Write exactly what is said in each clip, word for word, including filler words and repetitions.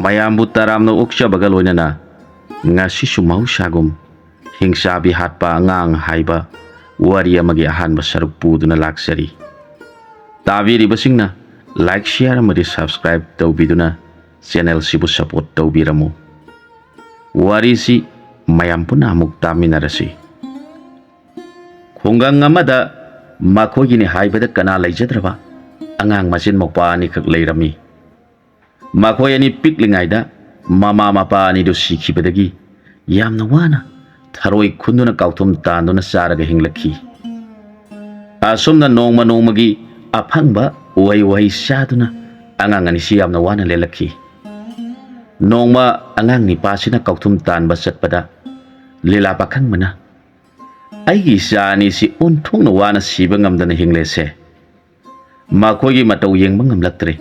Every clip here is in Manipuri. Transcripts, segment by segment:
ꯃꯌꯥꯝꯕꯨ ꯇꯔꯥꯝꯅ ꯑꯣꯛꯆꯕꯒ ꯂꯣꯏꯅꯅ ꯉꯁꯤꯁꯨ ꯃꯍꯧꯁꯥꯒꯨꯝ ꯍꯤꯡꯆꯥꯕꯤ ꯍꯥꯠꯄ ꯑꯉꯥꯡ ꯍꯥꯏꯕ ꯋꯥꯔꯤ ꯑꯃꯒꯤ ꯑꯍꯥꯟꯕ ꯁꯔꯨꯛ ꯄꯨꯗꯨꯅ ꯂꯥꯛꯆꯔꯤ꯫ ꯇꯥꯕꯤꯔꯤꯕꯁꯤꯡꯅ like, share ꯑꯃꯗꯤ subscribe ꯇꯧꯕꯤꯗꯨꯅ channel ꯁꯤꯕꯨ support ꯇꯧꯕꯤꯔꯝꯃꯨ꯫ ꯋꯥꯔꯤꯁꯤ ꯃꯌꯥꯝ ꯄꯨꯟꯅ ꯑꯃꯨꯛ ꯇꯥꯃꯤꯟꯅꯔꯁꯤ꯫ ꯈꯨꯡꯒꯪ ꯑꯃꯗ ꯃꯈꯣꯏꯒꯤꯅꯤ ꯍꯥꯏꯕꯗ ꯀꯅꯥ ꯂꯩꯖꯗ꯭ꯔꯕ ꯑꯉꯥꯡ ꯃꯆꯤꯟ ꯃꯧꯄ꯭ꯋꯥ ꯑꯅꯤꯈꯛ ꯂꯩꯔꯝꯃꯤ꯫ ꯃꯈꯣꯏ ꯑꯅꯤ ꯄꯤꯛꯂꯤꯉꯩꯗ ꯃꯃꯥ ꯃꯄꯥ ꯑꯅꯤꯗꯨ ꯁꯤꯈꯤꯕꯗꯒꯤ ꯌꯥꯝꯅ ꯋꯥꯅ ꯊꯔꯣꯏ ꯈꯨꯟꯗꯨꯅ ꯀꯥꯎꯊꯨꯝ ꯇꯥꯟꯗꯨꯅ ꯆꯥꯔꯒ ꯍꯤꯡꯂꯛꯈꯤ꯫ ꯑꯁꯨꯝꯅ ꯅꯣꯡꯃ ꯅꯣꯡꯃꯒꯤ ꯑꯐꯪꯕ ꯎꯍꯩ ꯋꯥꯍꯩ ꯆꯥꯗꯨꯅ ꯑꯉꯥꯡ ꯑꯅꯤꯁꯤ ꯌꯥꯝꯅ ꯋꯥꯅ ꯂꯦꯜꯂꯛꯈꯤ꯫ ꯅꯣꯡꯃ ꯑꯉꯥꯡ ꯅꯤꯄꯥꯁꯤꯅ ꯀꯥꯎꯊꯨꯝ ꯇꯥꯟꯕ ꯆꯠꯄꯗ ꯂꯤꯂꯥ ꯄꯥꯈꯪꯕꯅ, "ꯑꯩꯒꯤ ꯏꯆꯥ ꯑꯅꯤꯁꯤ ꯑꯣꯟꯊꯣꯛꯅ ꯋꯥꯅ ꯁꯤꯕ ꯉꯝꯗꯅ ꯍꯤꯡꯂꯦꯁꯦ꯫ ꯃꯈꯣꯏꯒꯤ ꯃꯇꯧ ꯌꯦꯡꯕ ꯉꯝꯂꯛꯇ꯭ꯔꯦ꯫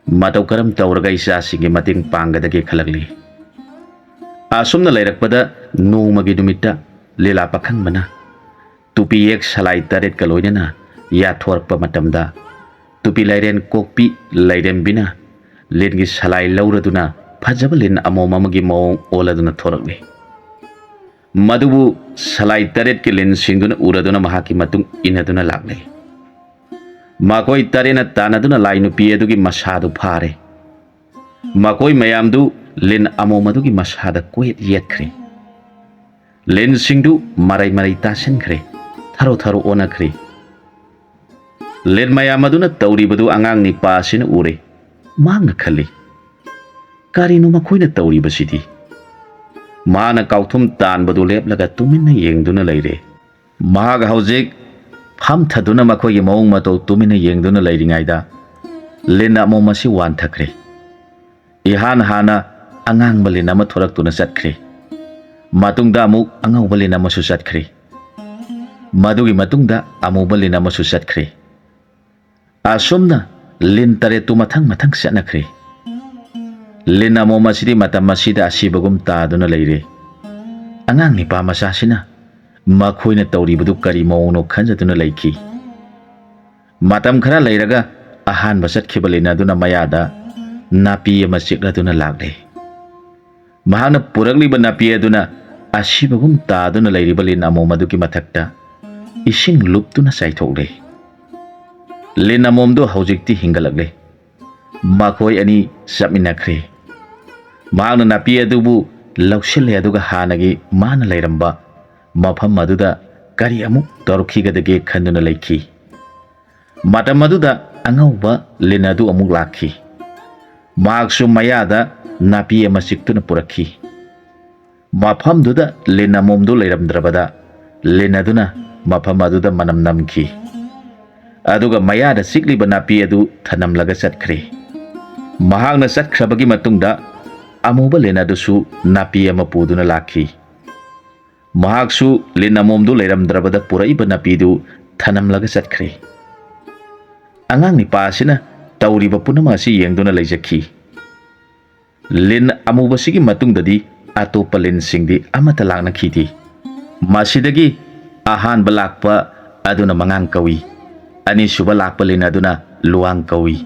ꯃꯇꯧ ꯀꯔꯝ ꯇꯧꯔꯒ ꯏꯆꯥꯁꯤꯡꯒꯤ ꯃꯇꯦꯡ ꯄꯥꯡꯒꯗꯒꯦ?" ꯈꯜꯂꯛꯂꯤ꯫ ꯑꯁꯨꯝꯅ ꯂꯩꯔꯛꯄꯗ ꯅꯣꯡꯃꯒꯤ ꯅꯨꯃꯤꯠꯇ ꯂꯤꯂꯥ ꯄꯥꯈꯪꯕꯅ ꯇꯨꯄꯤ ꯌꯦꯛ ꯁꯂꯥꯏ ꯇꯔꯦꯠꯀ ꯂꯣꯏꯅꯅ ꯌꯥꯊꯣꯔꯛꯄ ꯃꯇꯝꯗ, ꯇꯨꯄꯤ ꯂꯥꯏꯔꯦꯟ ꯀꯣꯛꯄꯤ ꯂꯥꯏꯔꯦꯝꯕꯤꯅ ꯂꯤꯟꯒꯤ ꯁꯂꯥꯏ ꯂꯧꯔꯗꯨꯅ ꯐꯖꯕ ꯂꯤꯟ ꯑꯃꯣꯝ ꯑꯃꯒꯤ ꯃꯑꯣꯡ ꯑꯣꯜꯂꯗꯨꯅ ꯊꯣꯔꯛꯂꯤ꯫ ꯃꯗꯨꯕꯨ ꯁꯂꯥꯏ ꯇꯔꯦꯠꯀꯤ ꯂꯤꯟꯁꯤꯡꯗꯨꯅ ꯎꯔꯗꯨꯅ ꯃꯍꯥꯛꯀꯤ ꯃꯇꯨꯡ ꯏꯟꯅꯗꯨꯅ ꯂꯥꯛꯂꯦ꯫ ꯃꯈꯣꯏ ꯇꯔꯦꯠꯅ ꯇꯥꯟꯅꯗꯨꯅ ꯂꯥꯏ ꯅꯨꯄꯤ ꯑꯗꯨꯒꯤ ꯃꯁꯥꯗꯨ ꯐꯥꯔꯦ꯫ ꯃꯈꯣꯏ ꯃꯌꯥꯝꯗꯨ ꯂꯤꯟ ꯑꯃꯣꯝ ꯑꯗꯨꯒꯤ ꯃꯁꯥꯗ ꯀꯣꯏꯌꯦꯠ ꯌꯦꯠꯈ꯭ꯔꯦ꯫ ꯂꯤꯟꯁꯤꯡꯗꯨ ꯃꯔꯩ ꯃꯔꯩ ꯇꯥꯁꯤꯟꯈ꯭ꯔꯦ, ꯊꯔꯣ ꯊꯔꯣ ꯑꯣꯟꯅꯈ꯭ꯔꯦ꯫ ꯂꯤꯟ ꯃꯌꯥꯝ ꯑꯗꯨꯅ ꯇꯧꯔꯤꯕꯗꯨ ꯑꯉꯥꯡ ꯅꯤꯄꯥ ꯑꯁꯤꯅ ꯎꯔꯦ꯫ ꯃꯍꯥꯛꯅ ꯈꯜꯂꯤ, "ꯀꯔꯤꯅꯣ ꯃꯈꯣꯏꯅ ꯇꯧꯔꯤꯕꯁꯤꯗꯤ?" ꯃꯥꯅ ꯀꯥꯎꯊꯨꯝ ꯇꯥꯟꯕꯗꯨ ꯂꯦꯞꯂꯒ ꯇꯨꯃꯤꯟꯅ ꯌꯦꯡꯗꯨꯅ ꯂꯩꯔꯦ꯫ ꯃꯍꯥꯛ ꯍꯧꯖꯤꯛ ꯐꯝꯊꯗꯨꯅ ꯃꯈꯣꯏꯒꯤ ꯃꯑꯣꯡ ꯃꯇꯧ ꯇꯨꯃꯤꯟꯅ ꯌꯦꯡꯗꯨꯅ ꯂꯩꯔꯤꯉꯩꯗ ꯂꯤꯟ ꯑꯃꯣꯝ ꯑꯁꯤ ꯋꯥꯟꯊꯈ꯭ꯔꯦ꯫ ꯏꯍꯥꯟ ꯍꯥꯟꯅ ꯑꯉꯥꯡꯕ ꯂꯤꯟ ꯑꯃ ꯊꯣꯔꯛꯇꯨꯅ ꯆꯠꯈ꯭ꯔꯦ꯫ ꯃꯇꯨꯡꯗ ꯑꯃꯨꯛ ꯑꯉꯧꯕ ꯂꯤꯟ ꯑꯃꯁꯨ ꯆꯠꯈ꯭ꯔꯦ꯫ ꯃꯗꯨꯒꯤ ꯃꯇꯨꯡꯗ ꯑꯃꯨꯕ ꯂꯤꯟ ꯑꯃꯁꯨ ꯆꯠꯈ꯭ꯔꯦ꯫ ꯑꯁꯨꯝꯅ ꯂꯤꯟ ꯇꯔꯦꯠꯇꯨ ꯃꯊꯪ ꯃꯊꯪ ꯆꯠꯅꯈ꯭ꯔꯦ꯫ ꯂꯤꯟ ꯑꯃꯣꯝ ꯑꯁꯤꯗꯤ ꯃꯇꯝ ꯑꯁꯤꯗ ꯑꯁꯤꯕꯒꯨꯝ ꯇꯥꯗꯨꯅ ꯂꯩꯔꯦ꯫ ꯑꯉꯥꯡ ꯅꯤꯄꯥ ꯃꯆꯥꯁꯤꯅ ꯃꯈꯣꯏꯅ ꯇꯧꯔꯤꯕꯗꯨ ꯀꯔꯤ ꯃꯑꯣꯡꯅꯣ ꯈꯟꯖꯗꯨꯅ ꯂꯩꯈꯤ꯫ ꯃꯇꯝ ꯈꯔ ꯂꯩꯔꯒ ꯑꯍꯥꯟꯕ ꯆꯠꯈꯤꯕ ꯂꯤꯟ ꯑꯗꯨꯅ ꯃꯌꯥꯗ ꯅꯥꯄꯤ ꯑꯃ ꯆꯤꯛꯂꯗꯨꯅ ꯂꯥꯛꯂꯦ꯫ ꯃꯍꯥꯛꯅ ꯄꯨꯔꯛꯂꯤꯕ ꯅꯥꯄꯤ ꯑꯗꯨꯅ ꯑꯁꯤꯕꯒꯨꯝ ꯇꯥꯗꯨꯅ ꯂꯩꯔꯤꯕ ꯂꯤꯟ ꯑꯃꯣꯝ ꯑꯗꯨꯒꯤ ꯃꯊꯛꯇ ꯏꯁꯤꯡ ꯂꯨꯞꯇꯨꯅ ꯆꯥꯏꯊꯣꯛꯂꯦ꯫ ꯂꯤꯟ ꯑꯃꯣꯝꯗꯨ ꯍꯧꯖꯤꯛꯇꯤ ꯍꯤꯡꯒꯠꯂꯛꯂꯦ꯫ ꯃꯈꯣꯏ ꯑꯅꯤ ꯆꯠꯃꯤꯟꯅꯈ꯭ꯔꯦ꯫ ꯃꯍꯥꯛꯅ ꯅꯥꯄꯤ ꯑꯗꯨꯕꯨ ꯂꯧꯁꯤꯜꯂꯦ, ꯑꯗꯨꯒ ꯍꯥꯟꯅꯒꯤ ꯃꯥꯅ ꯂꯩꯔꯝꯕ ꯃꯐꯝ ꯑꯗꯨꯗ ꯀꯔꯤ ꯑꯃꯨꯛ ꯇꯧꯔꯛꯈꯤꯒꯗꯒꯦ ꯈꯟꯗꯨꯅ ꯂꯩꯈꯤ꯫ ꯃꯇꯝ ꯑꯗꯨꯗ ꯑꯉꯧꯕ ꯂꯤꯟ ꯑꯗꯨ ꯑꯃꯨꯛ ꯂꯥꯛꯈꯤ꯫ ꯃꯍꯥꯛꯁꯨ ꯃꯌꯥꯗ ꯅꯥꯄꯤ ꯑꯃ ꯆꯤꯛꯇꯨꯅ ꯄꯨꯔꯛꯈꯤ꯫ ꯃꯐꯝꯗꯨꯗ ꯂꯤꯟ ꯑꯃꯣꯝꯗꯨ ꯂꯩꯔꯝꯗ꯭ꯔꯕꯗ, ꯂꯤꯟ ꯑꯗꯨꯅ ꯃꯐꯝ ꯑꯗꯨꯗ ꯃꯅꯝ ꯅꯝꯈꯤ꯫ ꯑꯗꯨꯒ ꯃꯌꯥꯗ ꯆꯤꯛꯂꯤꯕ ꯅꯥꯄꯤ ꯑꯗꯨ ꯊꯅꯝꯂꯒ ꯆꯠꯈ꯭ꯔꯦ꯫ ꯃꯍꯥꯛꯅ ꯆꯠꯈ꯭ꯔꯕꯒꯤ ꯃꯇꯨꯡꯗ ꯑꯃꯨꯕ ꯂꯤꯟ ꯑꯗꯨꯁꯨ ꯅꯥꯄꯤ ꯑꯃ ꯄꯨꯗꯨꯅ ꯂꯥꯛꯈꯤ꯫ ꯃꯍꯥꯛꯁꯨ ꯂꯤꯟ ꯑꯃꯣꯝꯗꯨ ꯂꯩꯔꯝꯗ꯭ꯔꯕꯗ ꯄꯨꯔꯛꯏꯕ ꯅꯥꯄꯤꯗꯨ ꯊꯅꯝꯂꯒ ꯆꯠꯈ꯭ꯔꯦ꯫ ꯑꯉꯥꯡ ꯅꯤꯄꯥ ꯑꯁꯤꯅ ꯇꯧꯔꯤꯕ ꯄꯨꯝꯅꯃꯛ ꯑꯁꯤ ꯌꯦꯡꯗꯨꯅ ꯂꯩꯖꯈꯤ꯫ ꯂꯤꯟ ꯑꯃꯨꯕꯁꯤꯒꯤ ꯃꯇꯨꯡꯗꯗꯤ ꯑꯇꯣꯞꯄ ꯂꯤꯟꯁꯤꯡꯗꯤ ꯑꯃꯠꯇ ꯂꯥꯛꯅꯈꯤꯗꯦ꯫ ꯃꯁꯤꯗꯒꯤ ꯑꯍꯥꯟꯕ ꯂꯥꯛꯄ ꯑꯗꯨꯅ ꯃꯉꯥꯡ ꯀꯧꯏ, ꯑꯅꯤꯁꯨꯕ ꯂꯥꯛꯄ ꯂꯤꯟ ꯑꯗꯨꯅ ꯂꯨꯋꯥꯡ ꯀꯧꯏ,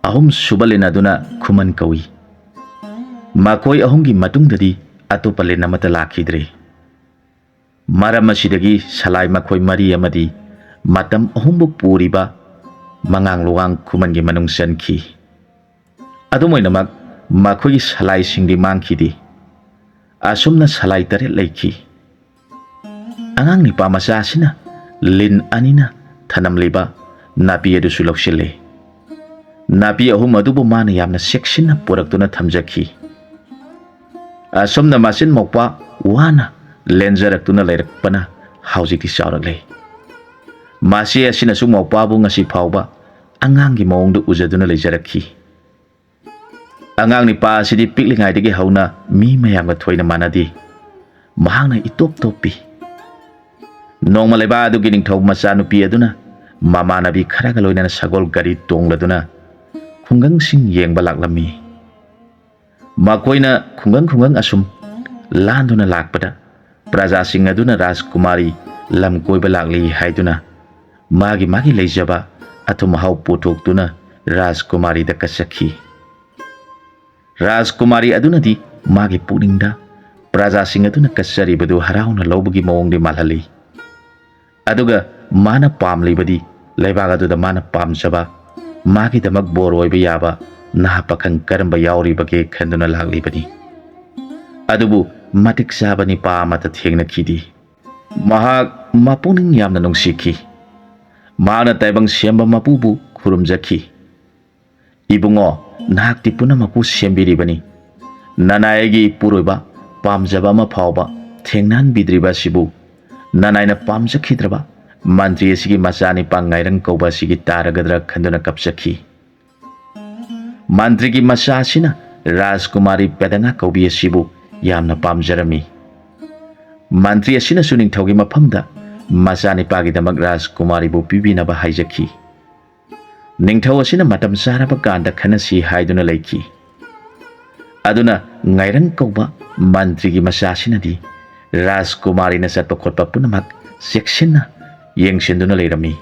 ꯑꯍꯨꯝꯁꯨꯕ ꯂꯤꯟ ꯑꯗꯨꯅ ꯈꯨꯃꯟ ꯀꯧꯏ꯫ ꯃꯈꯣꯏ ꯑꯍꯨꯝꯒꯤ ꯃꯇꯨꯡꯗꯗꯤ ꯑꯇꯣꯞꯄ ꯂꯤꯟ ꯑꯃꯠꯇ ꯂꯥꯛꯈꯤꯗ꯭ꯔꯦ꯫ ꯃꯔꯝ ꯑꯁꯤꯗꯒꯤ ꯁꯂꯥꯏ ꯃꯈꯣꯏ ꯃꯔꯤ ꯑꯃꯗꯤ ꯃꯇꯝ ꯑꯍꯨꯝꯕꯨ ꯄꯨꯔꯤꯕ ꯃꯉꯥꯡ ꯂꯨꯋꯥꯡ ꯈꯨꯃꯟꯒꯤ ꯃꯅꯨꯡ ꯆꯟꯈꯤ꯫ ꯑꯗꯨꯝ ꯑꯣꯏꯅꯃꯛ, ꯃꯈꯣꯏꯒꯤ ꯁꯂꯥꯏꯁꯤꯡꯗꯤ ꯃꯥꯡꯈꯤꯗꯦ꯫ ꯑꯁꯨꯝꯅ ꯁꯂꯥꯏ ꯇꯔꯦꯠ ꯂꯩꯈꯤ꯫ ꯑꯉꯥꯡ ꯅꯤꯄꯥ ꯃꯆꯥ ꯑꯁꯤꯅ ꯂꯤꯟ ꯑꯅꯤꯅ ꯊꯅꯝꯂꯤꯕ ꯅꯥꯄꯤ ꯑꯗꯨꯁꯨ ꯂꯧꯁꯤꯜꯂꯦ꯫ ꯅꯥꯄꯤ ꯑꯍꯨꯝ ꯑꯗꯨꯕꯨ ꯃꯥꯅ ꯌꯥꯝꯅ ꯆꯦꯛꯁꯤꯟꯅ ꯄꯨꯔꯛꯇꯨꯅ ꯊꯝꯖꯈꯤ꯫ ꯑꯁꯨꯝꯅ ꯃꯆꯤꯟ ꯃꯧꯄ꯭ꯋꯥ ꯋꯥꯅ ꯂꯦꯟꯖꯔꯛꯇꯨꯅ ꯂꯩꯔꯛꯄꯅ ꯍꯧꯖꯤꯛꯇꯤ ꯆꯥꯎꯔꯛꯂꯦ꯫ ꯃꯆꯦ ꯑꯁꯤꯅꯁꯨ ꯃꯧꯄ꯭ꯋꯥꯕꯨ ꯉꯁꯤ ꯐꯥꯎꯕ ꯑꯉꯥꯡꯒꯤ ꯃꯑꯣꯡꯗ ꯎꯖꯗꯨꯅ ꯂꯩꯖꯔꯛꯈꯤ꯫ ꯑꯉꯥꯡ ꯅꯤꯄꯥ ꯑꯁꯤꯗꯤ ꯄꯤꯛꯂꯤꯉꯩꯗꯒꯤ ꯍꯧꯅ ꯃꯤ ꯃꯌꯥꯝꯒ ꯊꯣꯏꯅ ꯃꯥꯟꯅꯗꯦ꯫ ꯃꯍꯥꯛꯅ ꯏꯇꯣꯞ ꯇꯣꯞꯄꯤ꯫ ꯅꯣꯡꯃ ꯂꯩꯕꯥꯛ ꯑꯗꯨꯒꯤ ꯅꯤꯡꯊꯧ ꯃꯆꯥꯅꯨꯄꯤ ꯑꯗꯨꯅ ꯃꯃꯥꯟꯅꯕꯤ ꯈꯔꯒ ꯂꯣꯏꯅꯅ ꯁꯒꯣꯜ ꯒꯥꯔꯤ ꯇꯣꯡꯂꯗꯨꯅ ꯈꯨꯡꯒꯪꯁꯤꯡ ꯌꯦꯡꯕ ꯂꯥꯛꯂꯝꯃꯤ꯫ ꯃꯈꯣꯏꯅ ꯈꯨꯡꯒꯪ ꯈꯨꯡꯒꯪ ꯑꯁꯨꯝ ꯂꯥꯟꯗꯨꯅ ꯂꯥꯛꯄꯗ, ꯄ꯭ꯔꯖꯥꯁꯤꯡ ꯑꯗꯨꯅ ꯔꯥꯖꯀꯨꯃꯥꯔꯤ ꯂꯝ ꯀꯣꯏꯕ ꯂꯥꯛꯂꯤ ꯍꯥꯏꯗꯨꯅ ꯃꯥꯒꯤ ꯃꯥꯒꯤ ꯂꯩꯖꯕ ꯑꯊꯨꯝ ꯑꯍꯥꯎ ꯄꯨꯊꯣꯛꯇꯨꯅ ꯔꯥꯖꯀꯨꯃꯥꯔꯤꯗ ꯀꯠꯆꯈꯤ꯫ ꯔꯥꯖꯀꯨꯃꯥꯔꯤ ꯑꯗꯨꯅꯗꯤ ꯃꯥꯒꯤ ꯄꯨꯛꯅꯤꯡꯗ ꯄ꯭ꯔꯖꯥꯁꯤꯡ ꯑꯗꯨꯅ ꯀꯠꯆꯔꯤꯕꯗꯨ ꯍꯔꯥꯎꯅ ꯂꯧꯕꯒꯤ ꯃꯑꯣꯡꯗꯤ ꯃꯥꯜꯍꯜꯂꯤ꯫ ꯑꯗꯨꯒ ꯃꯥꯅ ꯄꯥꯝꯂꯤꯕꯗꯤ ꯂꯩꯕꯥꯛ ꯑꯗꯨꯗ ꯃꯥꯅ ꯄꯥꯝꯖꯕ, ꯃꯥꯒꯤꯗꯃꯛ ꯕꯣꯔ ꯑꯣꯏꯕ ꯌꯥꯕ ꯅꯍꯥ ꯄꯥꯈꯪ ꯀꯔꯝꯕ ꯌꯥꯎꯔꯤꯕꯒꯦ ꯈꯟꯗꯨꯅ ꯂꯥꯛꯂꯤꯕꯅꯤ꯫ ꯑꯗꯨꯕꯨ ꯃꯇꯤꯛ ꯆꯥꯕ ꯅꯤꯄꯥ ꯑꯃꯠꯇ ꯊꯦꯡꯅꯈꯤꯗꯦ꯫ ꯃꯍꯥꯛ ꯃꯄꯨꯛꯅꯤꯡ ꯌꯥꯝꯅ ꯅꯨꯡꯁꯤꯈꯤ꯫ ꯃꯍꯥꯛꯅ ꯇꯥꯏꯕꯪ ꯁꯦꯝꯕ ꯃꯄꯨꯕꯨ ꯈꯨꯔꯨꯝꯖꯈꯤ꯫ "ꯏꯕꯨꯡꯉꯣ, ꯅꯍꯥꯛꯇꯤ ꯄꯨꯝꯅꯃꯛꯄꯨ ꯁꯦꯝꯕꯤꯔꯤꯕꯅꯤ꯫ ꯅꯅꯥꯏ ꯑꯩꯒꯤ ꯏꯄꯨꯔꯣꯏꯕ ꯄꯥꯝꯖꯕ ꯑꯃ ꯐꯥꯎꯕ ꯊꯦꯡꯅꯍꯟꯕꯤꯗ꯭ꯔꯤꯕ ꯑꯁꯤꯕꯨ ꯅꯅꯥꯏꯅ ꯄꯥꯝꯖꯈꯤꯗ꯭ꯔꯕ ꯃꯟꯇ꯭ꯔꯤ ꯑꯁꯤꯒꯤ ꯃꯆꯥꯅꯤꯄꯥ ꯉꯥꯏꯔꯪ ꯀꯧꯕ ꯑꯁꯤꯒꯤ ꯇꯥꯔꯒꯗ꯭ꯔꯥ ꯈꯟꯗꯨꯅ ꯀꯞꯆꯈꯤ"꯫ ꯃꯟꯇ꯭ꯔꯤꯒꯤ ꯃꯆꯥ ꯑꯁꯤꯅ ꯔꯥꯖꯀꯨꯃꯥꯔꯤ ꯄꯦꯗꯉꯥ ꯀꯧꯕꯤ ꯑꯁꯤꯕꯨ ꯌꯥꯝꯅ ꯄꯥꯝꯖꯔꯝꯃꯤ꯫ ꯃꯟꯇ꯭ꯔꯤ ꯑꯁꯤꯅꯁꯨ ꯅꯤꯡꯊꯧꯒꯤ ꯃꯐꯝꯗ ꯃꯆꯥꯅꯤꯄꯥꯒꯤꯗꯃꯛ ꯔꯥꯖꯀꯨꯃꯥꯔꯤꯕꯨ ꯄꯤꯕꯤꯅꯕ ꯍꯥꯏꯖꯈꯤ꯫ ꯅꯤꯡꯊꯧ ꯑꯁꯤꯅ ꯃꯇꯝ ꯆꯥꯔꯕ ꯀꯥꯟꯗ ꯈꯟꯅꯁꯤ ꯍꯥꯏꯗꯨꯅ ꯂꯩꯈꯤ꯫ ꯑꯗꯨꯅ ꯉꯥꯏꯔꯪ ꯀꯧꯕ ꯃꯟꯇ꯭ꯔꯤꯒꯤ ꯃꯆꯥꯁꯤꯅꯗꯤ ꯔꯥꯖꯀꯨꯃꯥꯔꯤꯅ ꯆꯠꯄ ꯈꯣꯠꯄ ꯄꯨꯝꯅꯃꯛ ꯆꯦꯛꯁꯤꯟꯅ ꯌꯦꯡꯁꯤꯟꯗꯨꯅ ꯂꯩꯔꯝꯃꯤ꯫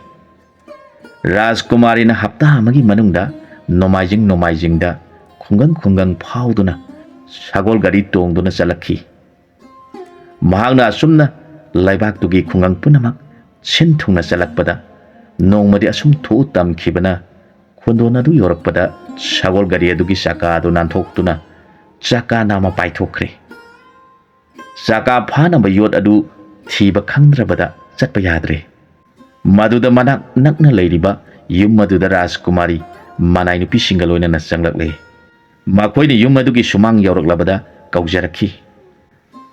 ꯔꯥꯖꯀꯨꯃꯥꯔꯤꯅ ꯍꯞꯇꯥ ꯑꯃꯒꯤ ꯃꯅꯨꯡꯗ ꯅꯣꯡꯃꯥꯏꯖꯤꯡ ꯅꯣꯡꯃꯥꯏꯖꯤꯡꯗ ꯈꯨꯡꯒꯪ ꯈꯨꯡꯒꯪ ꯐꯥꯎꯗꯨꯅ ꯁꯒꯣꯜ ꯒꯥꯔꯤ ꯇꯣꯡꯗꯨꯅ ꯆꯠꯂꯛꯈꯤ꯫ ꯃꯍꯥꯛꯅ ꯑꯁꯨꯝꯅ ꯂꯩꯕꯥꯛꯇꯨꯒꯤ ꯈꯨꯡꯒꯪ ꯄꯨꯝꯅꯃꯛ ꯁꯤꯟ ꯊꯨꯡꯅ ꯆꯠꯂꯛꯄꯗ, ꯅꯣꯡꯃꯗꯤ ꯑꯁꯨꯝ ꯊꯣꯛꯎ ꯇꯝꯈꯤꯕꯅ ꯈꯣꯟꯗꯣꯟ ꯑꯗꯨ ꯌꯧꯔꯛꯄꯗ ꯁꯒꯣꯜ ꯒꯥꯔꯤ ꯑꯗꯨꯒꯤ ꯆꯀꯥ ꯑꯗꯨ ꯅꯥꯟꯊꯣꯛꯇꯨꯅ ꯆꯀꯥ ꯅꯥꯝꯃ ꯄꯥꯏꯊꯣꯛꯈ꯭ꯔꯦ꯫ ꯆꯀꯥ ꯐꯥꯅꯕ ꯌꯣꯠ ꯑꯗꯨ ꯊꯤꯕ ꯈꯪꯗ꯭ꯔꯕꯗ ꯆꯠꯄ ꯌꯥꯗ꯭ꯔꯦ꯫ ꯃꯗꯨꯗ ꯃꯅꯥꯛ ꯅꯛꯅ ꯂꯩꯔꯤꯕ ꯌꯨꯝ ꯑꯗꯨꯗ ꯔꯥꯖꯀꯨꯃꯥꯔꯤ ꯃꯅꯥꯏ ꯅꯨꯄꯤꯁꯤꯡꯒ ꯂꯣꯏꯅꯅ ꯆꯪꯂꯛꯂꯦ꯫ ꯃꯈꯣꯏꯅ ꯌꯨꯝ ꯑꯗꯨꯒꯤ ꯁꯨꯃꯥꯡ ꯌꯧꯔꯛꯂꯕꯗ ꯀꯧꯖꯔꯛꯈꯤ꯫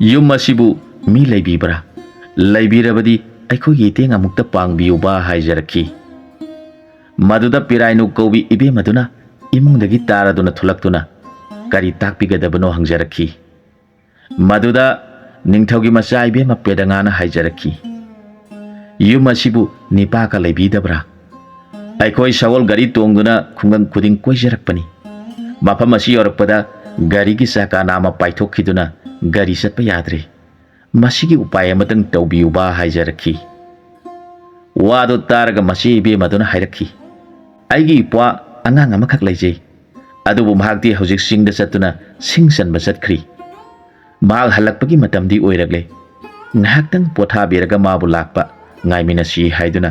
"ꯌꯨꯝ ꯑꯁꯤꯕꯨ ꯃꯤ ꯂꯩꯕꯤꯕ꯭ꯔꯥ? ꯂꯩꯕꯤꯔꯕꯗꯤ ꯑꯩꯈꯣꯏꯒꯤ ꯏꯇꯦꯡ ꯑꯃꯨꯛꯇ ꯄꯥꯡꯕꯤꯌꯨꯕ" ꯍꯥꯏꯖꯔꯛꯈꯤ꯫ ꯃꯗꯨꯗ ꯄꯤꯔꯥꯏꯅꯨ ꯀꯧꯕꯤ ꯏꯕꯦꯝ ꯑꯗꯨꯅ ꯏꯃꯨꯡꯗꯒꯤ ꯇꯥꯔꯗꯨꯅ ꯊꯣꯛꯂꯛꯇꯨꯅ ꯀꯔꯤ ꯇꯥꯛꯄꯤꯒꯗꯕꯅꯣ ꯍꯪꯖꯔꯛꯈꯤ꯫ ꯃꯗꯨꯗ ꯅꯤꯡꯊꯧꯒꯤ ꯃꯆꯥ ꯏꯕꯦꯝꯃ ꯄꯦꯗꯉꯥꯅ ꯍꯥꯏꯖꯔꯛꯈꯤ, "ꯌꯨꯝ ꯑꯁꯤꯕꯨ ꯅꯤꯄꯥꯒ ꯂꯩꯕꯤꯗꯕ꯭ꯔꯥ? ꯑꯩꯈꯣꯏ ꯁꯒꯣꯜ ꯒꯥꯔꯤ ꯇꯣꯡꯗꯨꯅ ꯈꯨꯡꯒꯪ ꯈꯨꯗꯤꯡ ꯀꯣꯏꯖꯔꯛꯄꯅꯤ꯫ ꯃꯐꯝ ꯑꯁꯤ ꯌꯧꯔꯛꯄꯗ ꯒꯥꯔꯤꯒꯤ ꯆꯀꯥ ꯅꯥꯝꯃ ꯄꯥꯏꯊꯣꯛꯈꯤꯗꯨꯅ ꯒꯥꯔꯤ ꯆꯠꯄ ꯌꯥꯗ꯭ꯔꯦ꯫ ꯃꯁꯤꯒꯤ ꯎꯄꯥꯏ ꯑꯃꯇꯪ ꯇꯧꯕꯤꯌꯨꯕ" ꯍꯥꯏꯖꯔꯛꯈꯤ꯫ ꯋꯥꯗꯨ ꯇꯥꯔꯒ ꯃꯆꯦ ꯏꯕꯦꯝꯃ ꯑꯗꯨꯅ ꯍꯥꯏꯔꯛꯈꯤ, "ꯑꯩꯒꯤ ꯏꯄ꯭ꯋꯥ ꯑꯉꯥꯡ ꯑꯃꯈꯛ ꯂꯩꯖꯩ꯫ ꯑꯗꯨꯕꯨ ꯃꯍꯥꯛꯇꯤ ꯍꯧꯖꯤꯛ ꯆꯤꯡꯗ ꯆꯠꯇꯨꯅ ꯁꯤꯡ ꯆꯟꯕ ꯆꯠꯈ꯭ꯔꯤ꯫ ꯃꯍꯥꯛ ꯍꯜꯂꯛꯄꯒꯤ ꯃꯇꯝꯗꯤ ꯑꯣꯏꯔꯛꯂꯦ꯫ ꯉꯥꯏꯍꯥꯛꯇꯪ ꯄꯣꯊꯥꯕꯤꯔꯒ ꯃꯥꯕꯨ ꯂꯥꯛꯄ ꯉꯥꯏꯃꯤꯟꯅꯁꯤ ꯍꯥꯏꯗꯨꯅ